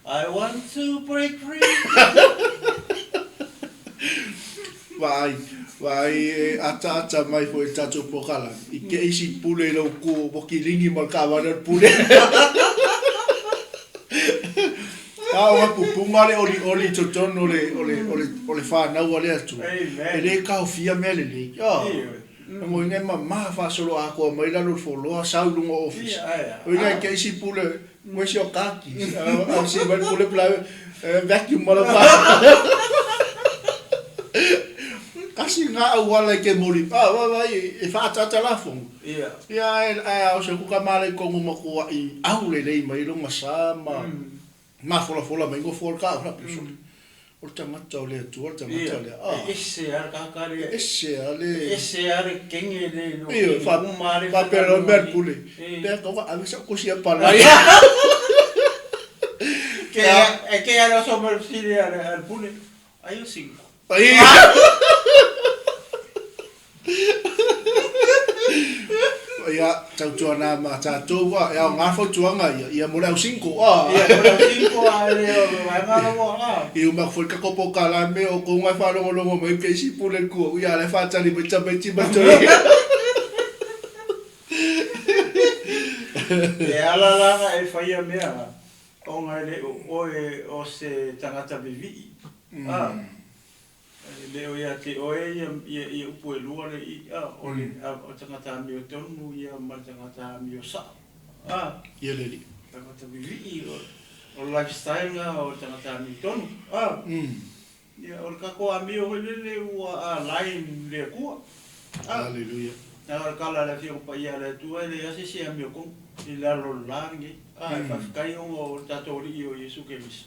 I want to break free. Vaai, vaai e ataata mai foi i le tatou polokalame, i te isi pule i lou ku ua kiligi ma le taavale o le pule. A o pupuga le olioli i totonu o le, o le, o le, o le fanau a le Atua, e le taofia mea lelei. A, agoina e mama faasoloatoa mai lalo o le foloa, sau i luga o ofisa. Oina e te isi pule, where's your car keys? A si mai le pule pula, vacuum ma lau Kasi ngā auala i te mori, a, vai, e whaataata lafoga. Ia, ae a o se kuka mala i kongu makuaʻi au lelei mai lona sa ma mafolafola mai nofo o le taʻu faapea, sole, o le tagata o le Atua le tagata lea. A, e ese lava le tagata lea. E ese lava le. E ese lava le kenge le no. Ioe, faapea loa le mea a le pule, pea tau ave sau kosi a palai. E ke ala so mai fesili a le pule, ai o single. Ia, tautuana ma tatou, a, e aoga fautuaga ia, ia mo le au single, a. Ia, mo le au single, a e le o le vaega lava, a. I uma atu foi le tatou polokalame, o outou na e faalogologo mai ke isi pule le kuaʻu, ia a o la e faatali mai tamaiti ma toe. E ala la na e faia mea, ona e le o oe o se tagata vivii, a. E le o ia te oe ia upu e lua le i, a, o le tagata amiotonu ia ma le tagata amio sao, a. Ia le alii. Tagata vivii, o le lifestyle na o le tagata amiotonu, a. Ia, o le tatou amio foi lele ua align le Atua, a. Hallelujah. A o le tala a le Afioga Paia a le Atua, e leai lava se isi e amiotonu i lalo o le la lenei, a. E faafetai ona o le tatou Alii o Iesu Keriso.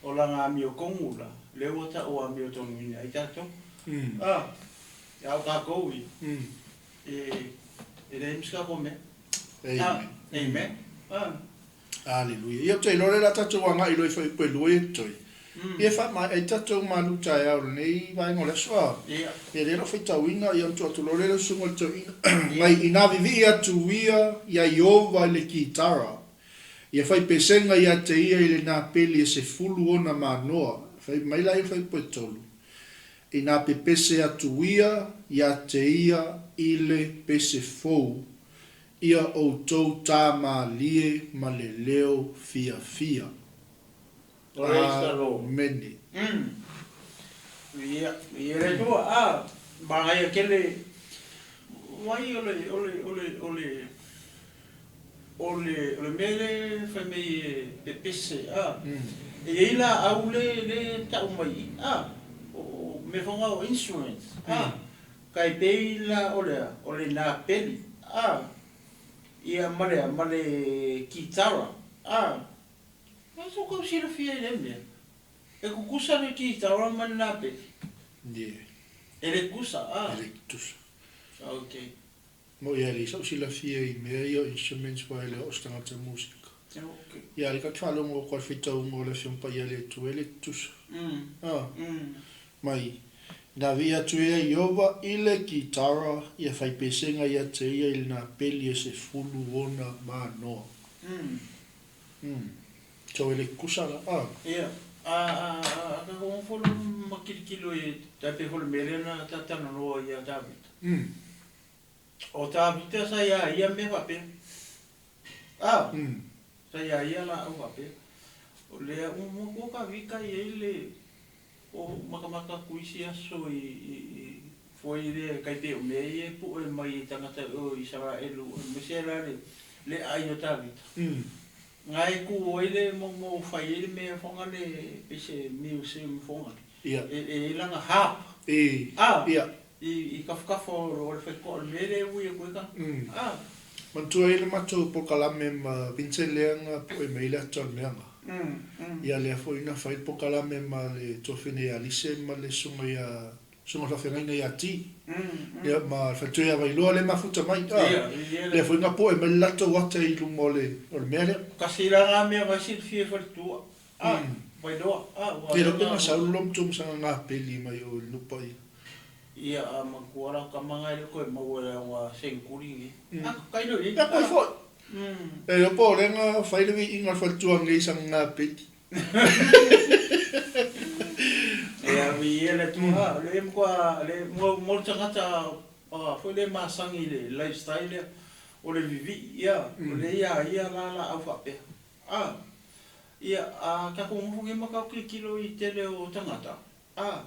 O lana amiotonu la, lea ua tau amiotonuina ai tatou. A, a o tatou ia, e, e leai ma se tatou mea. Amen. Amen. A. Aleluia. Ia ou te iloa lea o le a tatou agai loa i fuaiupu e lua ia totoe. Ia faamaea ai tatou malu taeao i lenei vaega o le aso. A, Ia. Ia lea o lo o faitauina, ia ona tuu atu loa lea i lau susuga i le toeaina. Mai ina vivii atu ia iā Ieova i le kitara. Ia fai pesega ia te ia i le napeli e 10 ona manoa, fai mai la ia le fuaiupu e tolu, Inā pepese atu ia ia te ia i le pese fou, ia outou tā mālie ma le leo fiafia. Praise the Lord. Amene. Ia, ia le Atua, a, manaia tele, vai o le, o le, o le, o le, O le o le mea lea e fai mai e pepese a, e i ai laau le le tau mai i a, o mea foi na o instruments a, tai pei la o le a, o le napeli a, ia ma le a, ma le kitara a, a so kau silafia i lea mea, e kukusa le kitara ma le napeli? Yeah. E le kusa a? E le tutusa. Okay. Mo ia le sau silafia i mea ia o instruments aua e le oo se tagata musika. Ia le ka te faalogo atu a le faitauga o le Afioga Paia a le Atua e le tutusa. A, mai, ina vii atu ia Ieova i le kitara ia fai pesega ia te ia i le napeli e 10 ona manoa. So e le tutusa la, a. Ia, a, a, a, a ka nofo loa ma kilokilo i tai pei foi o le mea lea na ta talanoa ia Tavita. O Tavita sa ia ia mea faapea. A, sa ia ia laau faapea. O lea ua matua Tavita i ai le o matamata atu isi aso i, i, i foi lea tai pei o mea ia e pue mai i tagata o Isaraelu aemaise la le, le ai o Tavita. Na e tu ai le mo fai ai le mea foga le pei se museum foga. Ia. E, e i ai lana harp. I. A. Ia. I, i tafatafa o le faitotoa o le mea lea e ui atu ai tagata. A. Manatua ai le matou polokalame ma Vincent lea na poe mai ai le ata o le meaga. Ia lea foi na fai le polokalame ma le tuafine ia Lise ma le susuga ia susuga i le faafeagaiga ia Ti. Ia ma le faletua ia Vailoa lea e mafuta mai. Lea foi na poe mai le latou ata i luma o le o le mea lea. Tasi la na mea na silafia e faletua. Vailoa. Ua Te iloa pe na sau le lomatua ma sana gapeli mai o i le nupa ia. Ia a matua la tama na e le o toe maua i le aoga seneturi nei. A tailo i ai. Ia koe foi. E iloa po o lea na fai le viiga o le faletua nei i sana gapeli. Ia viia le Atua. A o lea e matua le mo le tagata foi lea e masani i le lifestyle lea o le vivii ia o lea ia ia la laau faapea. A ia a tatou nofo nei ma tatou tilotilo i tele o tagata A,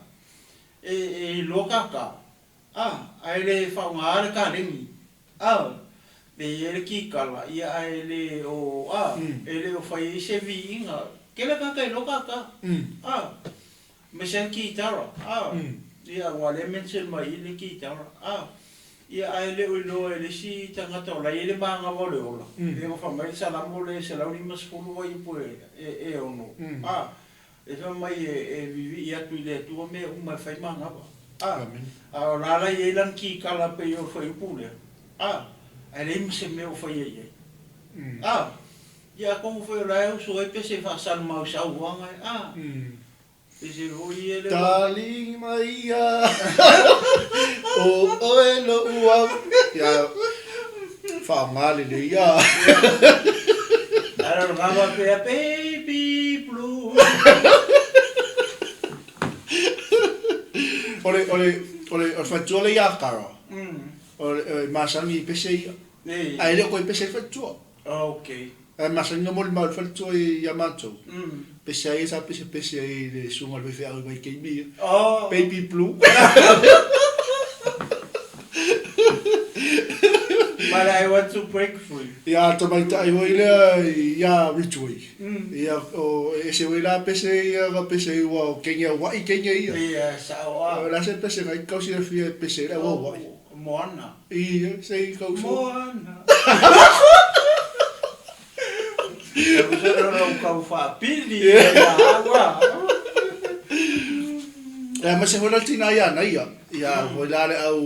e, e iloa kākā, a, ae le faaaogaā le kaleni, a, e i ai le kikala, ia ae le o, a, e le o fai ai se viiga. Tele tagata e iloa kākā, a, aemaise lava le kitara, a, ia aua lea e mention mai i i le kitara, a, ia ae le o iloa e le isi tagata o la e i ai le manava o le ola, ia ua fai mai le Salamo lea e 150 fuaiupu e 6, a, E fai mai e vivii atu i le Atua mea uma e fai manava. A, a o la la i ai lana kikala pei o le fuaiupu lea. A, ae leai ma se mea o faia i ai. A, ia atonu foi o la e usu ai pese faasalimau i saunoaga e, a, pese foi ia le. Tali maia o oe lo'u au. Ia faaaoga lelei a. Ae o lena faapea baby blue. O le o le o le o le faletua lea ia Kara. O le e masani i pese ia. Ae le o toe pese ai le faletua. Okay. Ae masani na molimau le faletua ia matou. Pese ai sa pese pese ai i le susuga i le faifeau i Vaitaimi ia. Baby blue. But I want to break free. Ia tamaitai foi lea ia Ridgeway. Ia o e ese foi la pese ia ka pese ai ua o kenge aua'i kenge ia. Ia sao a. O le a se pese nai kau silafia e pese ai le au aua'i. Moana. Ia se i kau so. Moana. E uso lou kau faapili ia ia au a. Ia aemaise foi la le tina ia Naia, ia foi la le au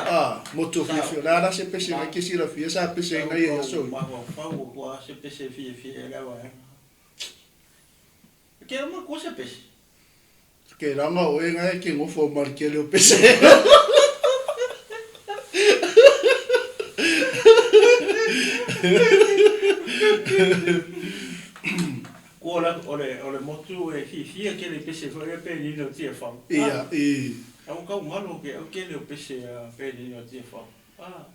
a motu fiafia. O le a la se pese nai ke silafia sa pese ai Naia ia aso ia. Mafaufau atu a se pese fiafia i lea vaega. E kela matua se pese. Ke langa oe nga e ke ngofo ma le kele o pese. Kua la o le o le motu e fiafia kele i pese foi lea penina o Tiafau. Ia i. Au kau ngalo ke au kele o pese a penina o Tiafau. Ah.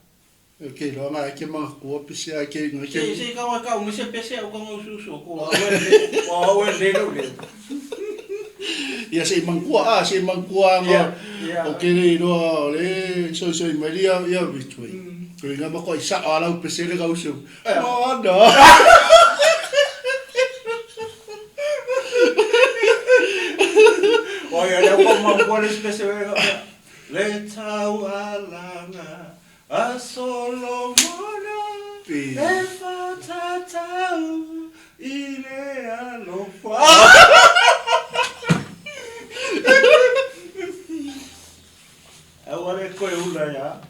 Ke iloa nga e ke manatua pese ae ke nga ke. Se se kau e kau me se pese au kau usu usu ko au e ko au e le lou leu. Ia se i manatua a se i manatua nga o ke le iloa o le soisoi mai lia ia Ridgeway. Ko inga ma ko i sao a lau pese le kau usu. Moana. Oi le ko manatua le pese le tau alanga A Solomona e whatatau i le alofa. Aua le koe ula ia.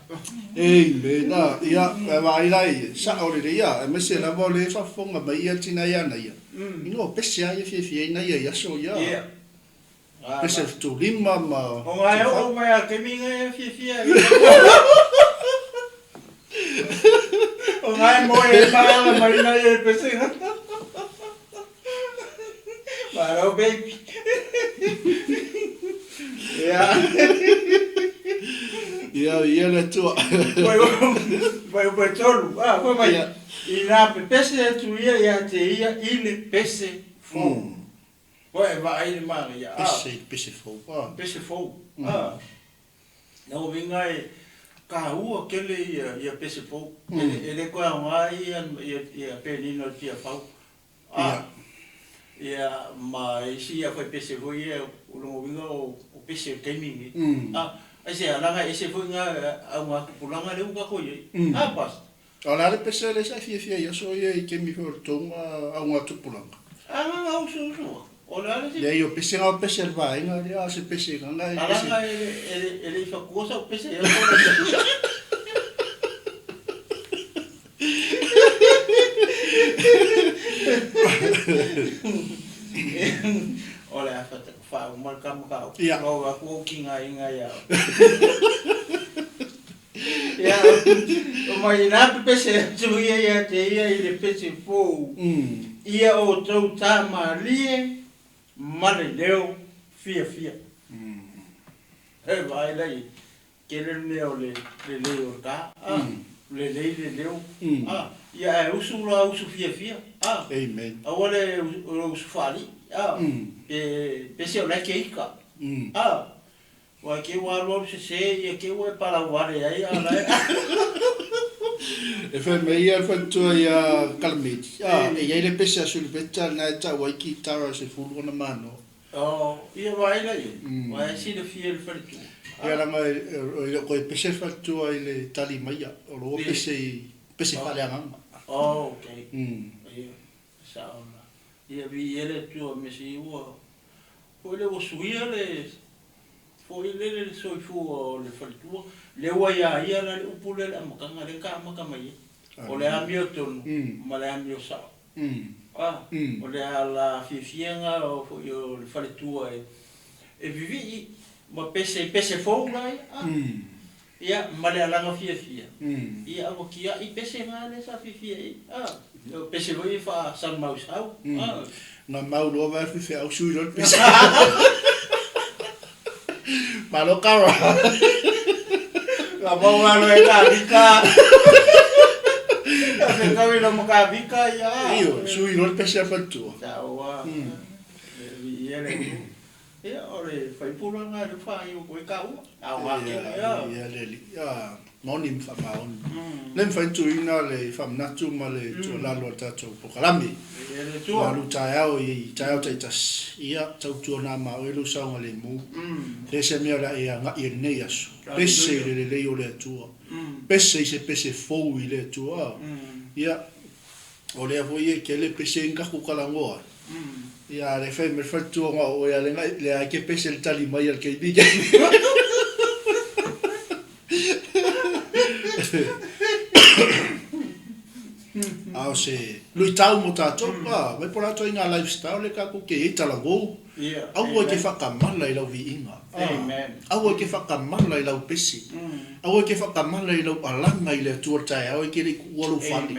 Amen. A, ia, e vaai la i, sao lelei ia, aemaise lava o lea e faafofoga mai ia tina ia ana ia. Ina o pese lava ia fiafia ai na ia i aso ia. Ia. Pese fetulima ma. O nga e oo mai a taimi nga e fiafia ai. O nga e moe e maala mai nai e pese nga. Malo baby. Ia. Ia, ia le Atua. Vai o tolu. Ah, foi mai. I na pepese atu ia ia te ia i le pese fou. Koe e vaai le manaia, a. Pese, pese fou, a. Pese fou, a. Na uiga e kāua kele ia, ia pese fou. E le koe aoga ia, ia, ia penina o Tiafau, a. Ia, ma isi ia fai pese foi ia, o lona uiga o, o pese o taimi nei. A, aisea, leaga e ese foi nga auga tupulaga lea ua tatou i ai. A, Pastor? A o le a le pese lea sa e fiafia ai i aso ia i taimi foi o le touga augatupulaga? Agaga usuusu a, o le a le isi. Leai, o pese na o pese a le vaega lea, a o se pese gaga e pese. Alaga e le i fatua sau pese i aso ia. O le a faauma le tama Ia. Lou atu ou tigaina ia. Ia, o mai ina pepese atu ia ia te ia i le pese fou, ia outou ta malie ma le leo fiafia. E vaai la i tele le mea o le lelei o le ta, a, lelei le leo, a, ia ae usu la usu fiafia, a, Amen. aua le usu faalii, a, pe pese o la e te ita, a, Ua te ua alualu sese ia te ua e palau vale ai a o la e. E fai mai ia le faletua ia Kalameti, a, e i ai le pese a Suliveta lena e tau ai kitara e 10 ona manoa. Oh, ia vaai la i ai, ua e silafia e le faletua. Ia leaga e le o toe pese le faletua i le tali maia, o lo o ua pese i pese faaleagaga. Oh, okay. Ia, sao la. Ia viia le Atua mea ua foi lea ua suia le foi lele le soifua o le faletua, lea ua ia ia la le upu lea le amataga lea ka amata mai ai. O le amiotonu ma le amio sao. A, o le ala fiafiaga o foi o le faletua e vivii ma pese pese fou la ia. A, Ia, ma le alaga fiafia, ia ua tiai pese na lea sa fiafia i ai, a, o pese foi ia faa-San Mausau, a. Na mau loa vai alu feau sui loa le pese. Malo Kara. Na mau lava loa e Kavika. Ia fetau i loma Kavika, ia. Ioe, sui loa le pese a le faletua. Sao a, ia le Ia, o le faipula lena lea ua faaiu atu ai taua. Aoga tele, ia. Ia le alii, a, moni ma faamaoni. Le mafai ona tuuina le faamanatu ma le tuualalo a le tatou polokalame. Ia le Atua. Malu taeao i taeao taitasi, ia, tautuana ma oe lou saogalemu. Leai se mea o le a e agai ai i lenei aso. Pese i le lelei o le Atua. Pese i se pese fou i le Atua. Ia, O lea foi e tele pese i ni tatou talanoa ai. Ia, a le fai mai le faletua na o oe a le lea e te pese i le tali mai a le keimi. A o se luitau mo tatou, a, vai po o le a ituaiga lifestyle lea tatou te i ai, talavou. Aua e te whakamala i lau viiga. Aua e te whakamala i lau pese. Aua e te whakamala i lau alaga i le Atua o le taeao e te le i kuua lou fale.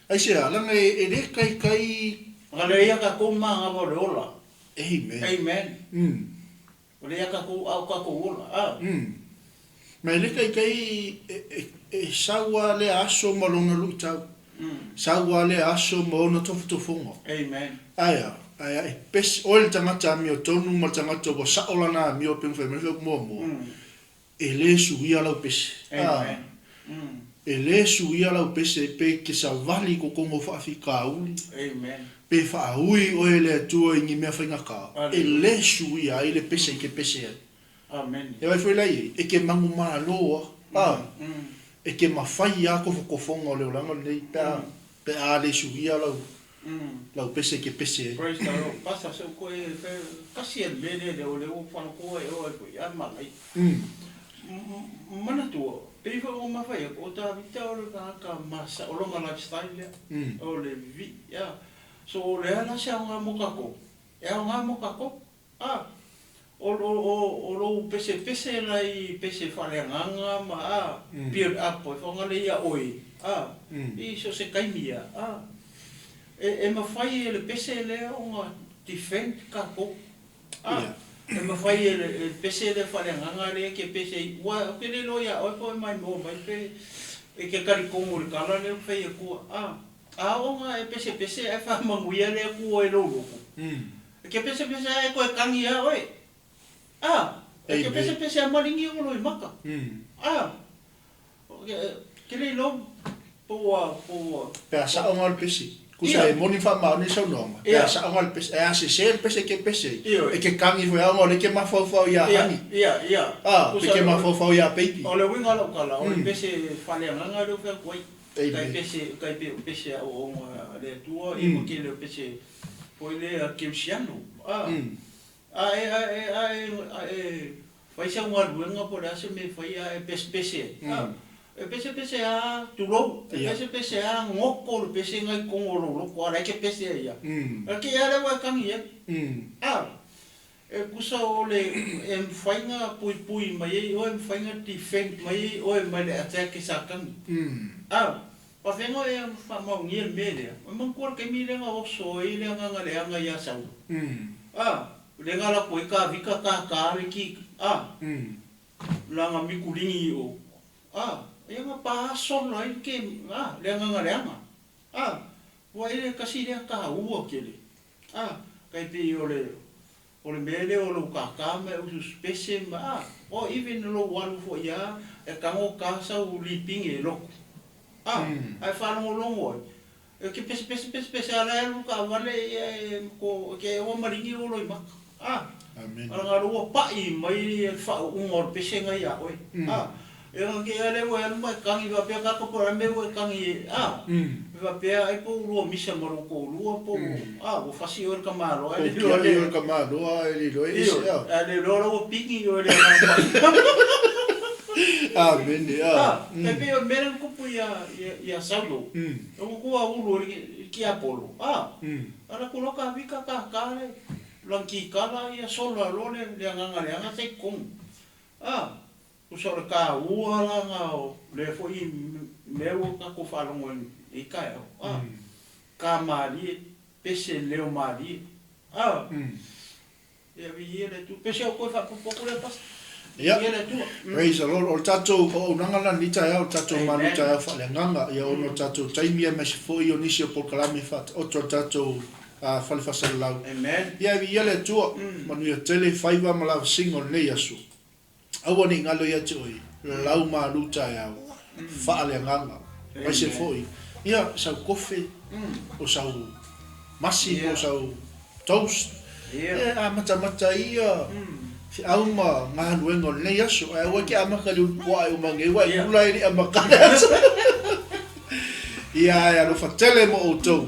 Aisea, leaga e le kaikai. Leaga lea ia tatou manava o le ola. Amen. Amen. O lea ia tatou a o tatou ola. A. Ma e le kaikai e sau lava lea aso ma lona luitau. Sau lava lea aso ma ona tofotofoga. Amen. Ae a? Ae a e pese oe le tagata amiotonu ma le tagata ua sao lana amio pei ona fai mai le fai muamua, e le suia lau pese. Amen. E le suia lau pese pe ke savali i totonu o faafitauli, Amen. pe faaui oe e le Atua i ni mea faigata, e le suia ai le pese i ke pese ai. Amene. E ai foi la i ai, e ke manumalo a, a, e ke mafai a tofotofoga o le olaga lenei pe a, pe a le suia lau, lau pese e ke pese ai. Praise the Lord. Pastor, se u koe fe kasi e le mea lea lea o lea ua falotoa e oe foi a manaia. Manatua, pei foi ona mafai atu, o Tavita o le tagata masa, o lona lifestyle lea, o le vivii, a. So o le a la se aoga mo tatou? E aoga mo tatou. A, o, o, o, o lou pesepese la i pese faaleagaga ma, a, build up e faagale ia oe, a, i so o se taimi ia, a. E, e mafai e le pese lea ona defend tatou, a. E mafai e le, e le pese lea faaleagaga lea e te pese ai, ua, ou te le iloa ia oe po o e maimoa mai pe e te talitonu i le tala lea ou te fai atua, a. A oo ona e pesepese ae faamanuia le Atua i lou loto, E ke pesepese a e koe tangi a oe. A, e ke pesepese a maringi o Loimata. A, ke le iloa po ua, po ua. Pe a sao nga o le pese. Kusa e moni faamaoni le saunoaga, pe a sao nga o le pese, ae a sese le pese ke pese ai, e ke kagi foi a ona o lea e ke mafaufau ia Hani. A, pe ke mafaufau ia Baby. O le uiga o lau tala, o le pese faaleagaga lea ua fai atu ai. Tai pese, tai pei o pese aoaoga a le Atua, ia ma tele o pese foi lea kerisiano. A, a e, a e, a e, a e fai sau galuega po o le a se mea e fai a e pesepese ai, a, e pesepese lava, tulou, e pesepese lava goto le pese na i totonu o lou loto, a o la e te pese ai lava. A te i lava lea ua e tagi ai. A, E tusa o le e mafai na puipui mai ai oe, mafai na defend mai ai oe mai le attack e Satani. A, faafeai oe e faamaonia le mea lea. E manatua le taimi lea na oso ai le agaga leaga ia Saulu. A, lea na alu atu ai Tavita tata le ki, a, lana mituligi i o. A, ia na pa solo ai le ke, a, le agaga leaga. A, ua i le tasi lea taua tele. A, tai pei o le, o le mea lea o lou kākā ma e ususupese ma, a, or even lou alu foi a e tago ta sau lipigi e lotu. A, ae faalogologo ai, e te pesepese pesepese a la e alu taavale ia e mato, e te ua maligi ou loimata. A, a na lou ua pa'i mai le faauuga o le pese na ia oe. A, Ia ke ia lea ua e alu ma e tagi faapea kaka po o le a le mea ua e tagi ai a e faapea ai po o ua lua misa ma lou toalua po o a ua fasi oe i le tamaloa ae le iloa le Ua tamaloa ae le iloa e ese a ae le iloa la ua pigi oe i le agaga paia. Amene a. A e pei o le mea lea na tupu ia ia Saulo ua tua ulu e le tiapolo a alu atu loa Tavita tata le lana kikala ia sola loa le agaga leaga sa i totonu a Tusa o le taua la na o lea foi mea ua tatou faalogo ai i lenei taeao, a, ka malie, pese leo malie, a, ia viia le Atua. Pese o toe faaopoopo atu lea Pastor. Ia, Viia le Atua. Praise the Lord. O le tatou auaunaga la lenei taeao, o le tatou malu taeao faaleagaga, ia ona o le tatou taimi aemaise foi o nisi o polokalame faataoto a le tatou fale faasalalau. Amen. Ia, viia le Atua, manuia tele faiva ma lavasiga o lenei aso. Aua ne i galo ia te oe, lau malu taeao, faaleagaga, aemaise foi, ia, sau kofe, o sau masi po o sau toast, e amatamata ai ia feau ma galuega o lenei aso, ae aua e te amata i le ulu puaa e uma nei, aua e gula e le i amata le aso. Ia, ae alofa tele mo outou.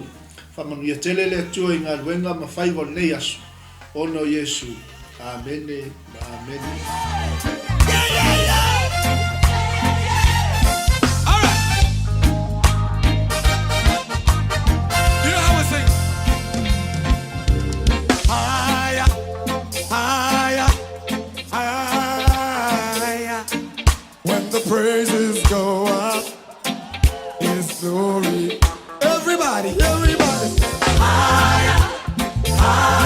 Faamanuia tele le Atua i galuega ma faiva o lenei aso. Ona o Iesu. Amene ma amene. When the praises go up, His glory. Everybody, everybody. Higher, higher.